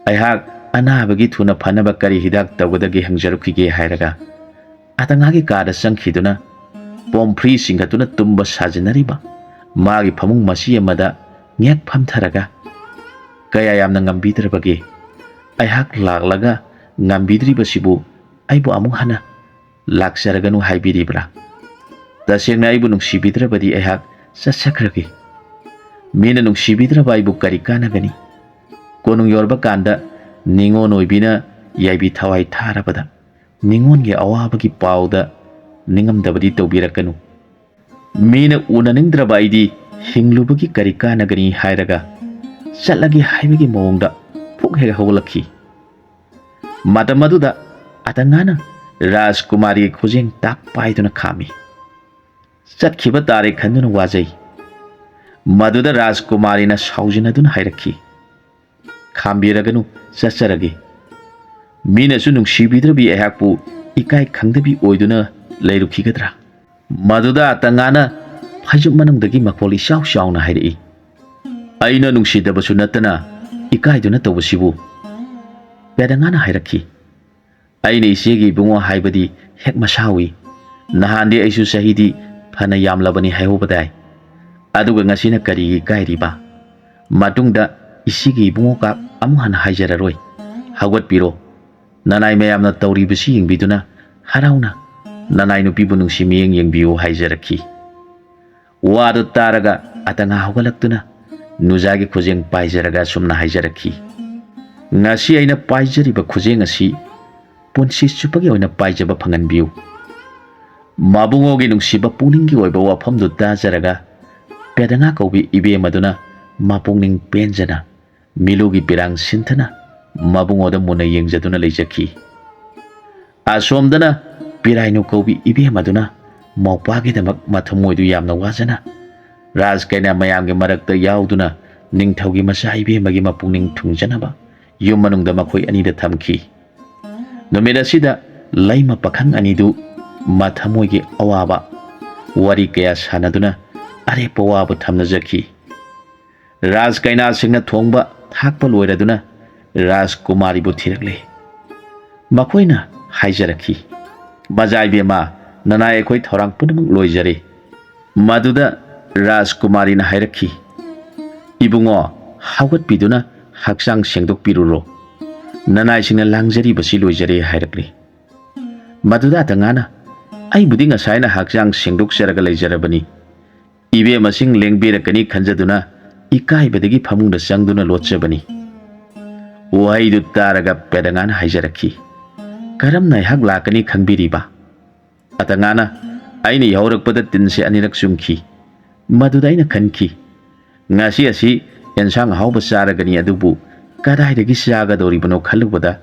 ꯑꯩꯍꯥꯛ ꯑꯅꯥꯕꯒꯤ ꯊꯨꯅ ꯐꯅꯕ ꯀꯔꯤ ꯍꯤꯗꯥꯛ ꯇꯧꯒꯗꯒꯦ ꯍꯪꯖꯔꯛꯈꯤꯒꯦ" ꯍꯥꯏꯔꯒ ꯑꯇꯉꯥꯒꯤ ꯀꯥꯗ ꯆꯪꯈꯤꯗꯨꯅ ꯄꯣꯝꯐ꯭ꯔꯤ ꯆꯤꯡꯈꯠꯇꯨꯅ ꯇꯨꯝꯕ ꯁꯥꯖꯤꯟꯅꯔꯤꯕ ꯃꯥꯒꯤ ꯐꯃꯨꯡ ꯃꯆꯤ ꯑꯃꯗ ꯉꯦꯛ ꯐꯝꯊꯔꯒ, "ꯀꯌꯥ ꯌꯥꯝꯅ ꯉꯝꯕꯤꯗ꯭ꯔꯕꯒꯦ? ꯑꯩꯍꯥꯛ ꯂꯥꯛꯂꯒ ꯉꯝꯕꯤꯗ꯭ꯔꯤꯕꯁꯤꯕꯨ ꯑꯩꯕꯨ ꯑꯃꯨꯛ ꯍꯟꯅ ꯂꯥꯛꯆꯔꯒꯅꯨ ꯍꯥꯏꯕꯤꯔꯤꯕ꯭ꯔꯥ? ꯇꯁꯦꯡꯅ ꯑꯩꯕꯨ ꯅꯨꯡꯁꯤꯕꯤꯗ꯭ꯔꯕꯗꯤ ꯑꯩꯍꯥꯛ ꯆꯠꯆꯈ꯭ꯔꯒꯦ꯫ ꯃꯤꯅ ꯅꯨꯡꯁꯤꯕꯤꯗ꯭ꯔꯕ ꯑꯩꯕꯨ ꯀꯔꯤ ꯀꯥꯟꯅꯒꯅꯤ? ꯀꯣꯅꯨꯡ ꯌꯧꯔꯕ ꯀꯥꯟꯗ ꯅꯤꯉꯣꯜ ꯑꯣꯏꯕꯤꯅ ꯌꯥꯏꯕꯤ ꯊꯋꯥꯏ ꯊꯥꯔꯕꯗ ꯅꯤꯉꯣꯜꯒꯤ ꯑꯋꯥꯕꯒꯤ ꯄꯥꯎꯗ ꯅꯤꯡꯉꯝꯗꯕꯗꯤ ꯇꯧꯕꯤꯔꯛꯀꯅꯨ꯫ ꯃꯤꯅ ꯎꯅꯅꯤꯡꯗ꯭ꯔꯕ ꯑꯩꯗꯤ ꯍꯤꯡꯂꯨꯕꯒꯤ ꯀꯔꯤ ꯀꯥꯟꯅꯒꯅꯤ?" ꯍꯥꯏꯔꯒ ꯆꯠꯂꯒꯦ ꯍꯥꯏꯕꯒꯤ ꯃꯑꯣꯡꯗ ꯐꯨꯛ ꯍꯦꯛ ꯍꯧꯒꯠꯂꯛꯈꯤ꯫ ꯃꯇꯝ ꯑꯗꯨꯗ ꯑꯇꯉꯥꯅ ꯔꯥꯖꯀꯨꯃꯥꯔꯤꯒꯤ ꯈꯨꯖꯦꯡ ꯇꯥꯛ ꯄꯥꯏꯗꯨꯅ ꯈꯥꯝꯃꯤ꯫ "ꯆꯠꯈꯤꯕ ꯇꯥꯔꯦ ꯈꯟꯗꯨꯅ ꯋꯥꯖꯩ꯫" ꯃꯗꯨꯗ ꯔꯥꯖꯀꯨꯃꯥꯔꯤꯅ ꯁꯥꯎꯖꯤꯟꯅꯗꯨꯅ ꯍꯥꯏꯔꯛꯈꯤ, "ꯈꯥꯝꯕꯤꯔꯒꯅꯨ, ꯆꯠꯆꯔꯒꯦ꯫ ꯃꯤꯅꯁꯨ ꯅꯨꯡꯁꯤꯕꯤꯗ꯭ꯔꯕꯤ ꯑꯩꯍꯥꯛꯄꯨ ꯏꯀꯥꯏ ꯈꯪꯗꯕꯤ ꯑꯣꯏꯗꯨꯅ ꯂꯩꯔꯨꯈꯤꯒꯗ꯭ꯔꯥ?" ꯃꯗꯨꯗ ꯑꯇꯉꯥꯅ ꯐꯩꯖꯨꯞ ꯃꯅꯨꯡꯗꯒꯤ ꯃꯈꯣꯜ ꯏꯆꯥꯎ ꯆꯥꯎꯅ ꯍꯥꯏꯔꯛꯏ, "ꯑꯩꯅ ꯅꯨꯡꯁꯤꯗꯕꯁꯨ ꯅꯠꯇꯅ ꯏꯀꯥꯏꯗꯨꯅ ꯇꯧꯕꯁꯤꯕꯨ?" ꯄꯦꯗꯉꯥꯅ ꯍꯥꯏꯔꯛꯈꯤ, "ꯑꯩꯅ ꯏꯆꯦꯒꯤ ꯏꯕꯨꯡꯉꯣ ꯍꯥꯏꯕꯗꯤ ꯍꯦꯛ ꯃꯁꯥ ꯎꯏ꯫ ꯅꯍꯥꯟꯗꯤ ꯑꯩꯁꯨ ꯆꯍꯤꯗꯤ ꯐꯅ ꯌꯥꯝꯂꯕꯅꯤ ꯍꯥꯏꯍꯧꯕꯗꯥꯏ꯫ ꯑꯗꯨꯒ ꯉꯁꯤꯅ ꯀꯔꯤꯒꯤ ꯏꯀꯥꯏꯔꯤꯕ? ꯃꯇꯨꯡꯗ ꯏꯆꯦꯒꯤ ꯏꯕꯨꯡꯉꯣ ꯀꯥꯞ ꯑꯃꯨꯛ ꯍꯟꯅ ꯍꯥꯏꯖꯔꯔꯣꯏ꯫ ꯍꯧꯒꯠꯄꯤꯔꯣ꯫ ꯅꯅꯥꯏ ꯃꯌꯥꯝꯅ ꯇꯧꯔꯤꯕꯁꯤ ꯌꯦꯡꯕꯤꯗꯨꯅ ꯍꯔꯥꯎꯅ ꯅꯅꯥꯏ ꯅꯨꯄꯤꯕꯨ ꯅꯨꯡꯁꯤ ꯃꯤꯠꯌꯦꯡ ꯌꯦꯡꯕꯤꯌꯨ" ꯍꯥꯏꯖꯔꯛꯈꯤ꯫ ꯋꯥꯗꯨ ꯇꯥꯔꯒ ꯑꯇꯉꯥ ꯍꯧꯒꯠꯂꯛꯇꯨꯅ ꯅꯨꯖꯥꯒꯤ ꯈꯨꯖꯦꯡ ꯄꯥꯏꯖꯔꯒ ꯑꯁꯨꯝꯅ ꯍꯥꯏꯖꯔꯛꯈꯤ, "ꯉꯁꯤ ꯑꯩꯅ ꯄꯥꯏꯖꯔꯤꯕ ꯈꯨꯖꯦꯡ ꯑꯁꯤ ꯄꯨꯟꯁꯤ ꯆꯨꯞꯄꯒꯤ ꯑꯣꯏꯅ ꯄꯥꯏꯖꯕ ꯐꯪꯍꯟꯕꯤꯌꯨ꯫" ꯃꯕꯨꯡꯉꯣꯒꯤ ꯅꯨꯡꯁꯤꯕ ꯄꯨꯛꯅꯤꯡꯒꯤ ꯑꯣꯏꯕ ꯋꯥꯐꯝꯗꯨ ꯇꯥꯖꯔꯒ ꯄꯦꯗꯉꯥ ꯀꯧꯕꯤ ꯏꯕꯦꯝ ꯑꯗꯨꯅ ꯃꯄꯨꯛꯅꯤꯡ ꯄꯦꯟꯖꯅ ꯃꯤꯂꯨꯒꯤ ꯄꯤꯔꯥꯡ ꯁꯤꯟꯊꯅ ꯃꯕꯨꯡꯉꯣꯗ ꯃꯨꯟꯅ ꯌꯦꯡꯖꯗꯨꯅ ꯂꯩꯖꯈꯤ꯫ ꯑꯁꯣꯝꯗꯅ ꯄꯤꯔꯥꯏꯅꯨ ꯀꯧꯕꯤ ꯏꯕꯦꯝ ꯑꯗꯨꯅ ꯃꯧꯄ꯭ꯋꯥꯒꯤꯗꯃꯛ ꯃꯊꯃꯣꯏꯗꯨ ꯌꯥꯝꯅ ꯋꯥꯖꯅ ꯔꯥꯖ ꯀꯩꯅꯥ ꯃꯌꯥꯝꯒꯤ ꯃꯔꯛꯇ ꯌꯥꯎꯗꯨꯅ ꯅꯤꯡꯊꯧꯒꯤ ꯃꯆꯥ ꯏꯕꯦꯝꯃꯒꯤ ꯃꯄꯨꯛꯅꯤꯡ ꯊꯨꯡꯖꯅꯕ ꯌꯨꯝ ꯃꯅꯨꯡꯗ ꯃꯈꯣꯏ ꯑꯅꯤꯗ ꯊꯝꯈꯤ꯫ ꯅꯨꯃꯤꯠ ꯑꯁꯤꯗ ꯂꯩꯃ ꯄꯥꯈꯪ ꯑꯅꯤꯗꯨ ꯃꯊꯃꯣꯏꯒꯤ ꯑꯋꯥꯕ ꯋꯥꯔꯤ ꯀꯌꯥ ꯁꯥꯟꯅꯗꯨꯅ ꯑꯔꯦꯞꯄ ꯋꯥꯕ ꯊꯝꯅꯖꯈꯤ꯫ ꯔꯥꯖ ꯀꯩꯅꯥꯁꯤꯡꯅ ꯊꯣꯡꯕ ꯊꯥꯛꯄ ꯂꯣꯏꯔꯗꯨꯅ ꯔꯥꯖꯀꯨꯃꯥꯔꯤꯕꯨ ꯊꯤꯔꯛꯂꯦ꯫ ꯃꯈꯣꯏꯅ ꯍꯥꯏꯖꯔꯛꯈꯤ, "ꯃꯖꯥ ꯏꯕꯦꯝꯃ, ꯅꯅꯥꯏ ꯑꯩꯈꯣꯏ ꯊꯧꯔꯥꯡ ꯄꯨꯝꯅꯃꯛ ꯂꯣꯏꯖꯔꯦ꯫" ꯃꯗꯨꯗ ꯔꯥꯖꯀꯨꯃꯥꯔꯤꯅ ꯍꯥꯏꯔꯛꯈꯤ, "ꯏꯕꯨꯡꯉꯣ, ꯍꯧꯒꯠꯄꯤꯗꯨꯅ ꯍꯛꯆꯥꯡ ꯁꯦꯡꯗꯣꯛꯄꯤꯔꯨꯔꯣ꯫ ꯅꯅꯥꯏꯁꯤꯡꯅ ꯂꯥꯡꯖꯔꯤꯕꯁꯤ ꯂꯣꯏꯖꯔꯦ" ꯍꯥꯏꯔꯛꯂꯤ꯫ ꯃꯗꯨꯗ ꯑꯇꯉꯥꯅ, "ꯑꯩꯕꯨꯗꯤ ꯉꯁꯥꯏꯅ ꯍꯛꯆꯥꯡ ꯁꯦꯡꯗꯣꯛꯆꯔꯒ ꯂꯩꯖꯔꯕꯅꯤ꯫ ꯏꯕꯦꯝꯃꯁꯤꯡ ꯂꯦꯡꯕꯤꯔꯛꯀꯅꯤ ꯈꯟꯖꯗꯨꯅ ꯏꯀꯥꯏꯕꯗꯒꯤ ꯐꯃꯨꯡꯗ ꯆꯪꯗꯨꯅ ꯂꯣꯠꯆꯕꯅꯤ꯫" ꯋꯥꯍꯩꯗꯨ ꯇꯥꯔꯒ ꯄꯦꯗꯉꯥꯅ ꯍꯥꯏꯖꯔꯛꯈꯤ, "ꯀꯔꯝꯅ ꯑꯩꯍꯥꯛ ꯂꯥꯛꯀꯅꯤ ꯈꯟꯕꯤꯔꯤꯕ?" ꯑꯇꯉꯥꯅ, "ꯑꯩꯅ ꯌꯥꯍꯧꯔꯛꯄꯗ ꯇꯤꯟꯁꯦ ꯑꯅꯤꯔꯛ ꯆꯨꯝꯈꯤ꯫ ꯃꯗꯨꯗ ꯑꯩꯅ ꯈꯟꯈꯤ, ꯉꯁꯤ ꯑꯁꯤ ꯑꯦꯟꯁꯥꯡ ꯑꯍꯥꯎꯕ ꯆꯥꯔꯒꯅꯤ, ꯑꯗꯨꯕꯨ ꯀꯗꯥꯏꯗꯒꯤ ꯆꯥꯒꯗꯧꯔꯤꯕꯅꯣ ꯈꯜꯂꯨꯕꯗ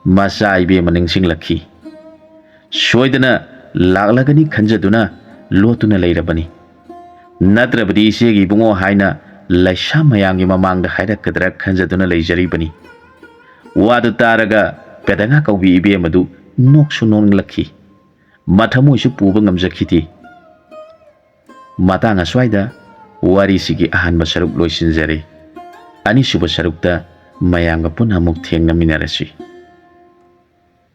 ꯃꯆꯥ ꯏꯕꯦꯝꯃ ꯅꯤꯡꯁꯤꯡꯂꯛꯈꯤ꯫ ꯁꯣꯏꯗꯅ ꯂꯥꯛꯂꯒꯅꯤ ꯈꯟꯖꯗꯨꯅ ꯂꯣꯠꯇꯨꯅ ꯂꯩꯔꯕꯅꯤ꯫ ꯅꯠꯇ꯭ꯔꯕꯗꯤ ꯏꯆꯦꯒꯤ ꯏꯕꯨꯡꯉꯣ ꯍꯥꯏꯅ ꯂꯩꯁꯥ ꯃꯌꯥꯝꯒꯤ ꯃꯃꯥꯡꯗ ꯍꯥꯏꯔꯛꯀꯗ꯭ꯔꯥ ꯈꯟꯖꯗꯨꯅ ꯂꯩꯖꯔꯤꯕꯅꯤ꯫" ꯋꯥꯗꯨ ꯇꯥꯔꯒ ꯄꯦꯗꯉꯥ ꯀꯧꯕꯤ ꯏꯕꯦꯝ ꯑꯗꯨ ꯅꯣꯛꯁꯨ ꯅꯣꯛꯅꯤꯡꯂꯛꯈꯤ꯫ ꯃꯊꯃꯣꯏꯁꯨ ꯄꯨꯕ ꯉꯝꯖꯈꯤꯗꯦ꯫ ꯃꯇꯥꯡ ꯑꯁ꯭ꯋꯥꯏꯗ ꯋꯥꯔꯤꯁꯤꯒꯤ ꯑꯍꯥꯟꯕ ꯁꯔꯨꯛ ꯂꯣꯏꯁꯤꯟꯖꯔꯦ꯫ ꯑꯅꯤꯁꯨꯕ ꯁꯔꯨꯛꯇ ꯃꯌꯥꯝꯒ ꯄꯨꯟꯅ ꯑꯃꯨꯛ ꯊꯦꯡꯅꯃꯤꯟꯅꯔꯁꯤ꯫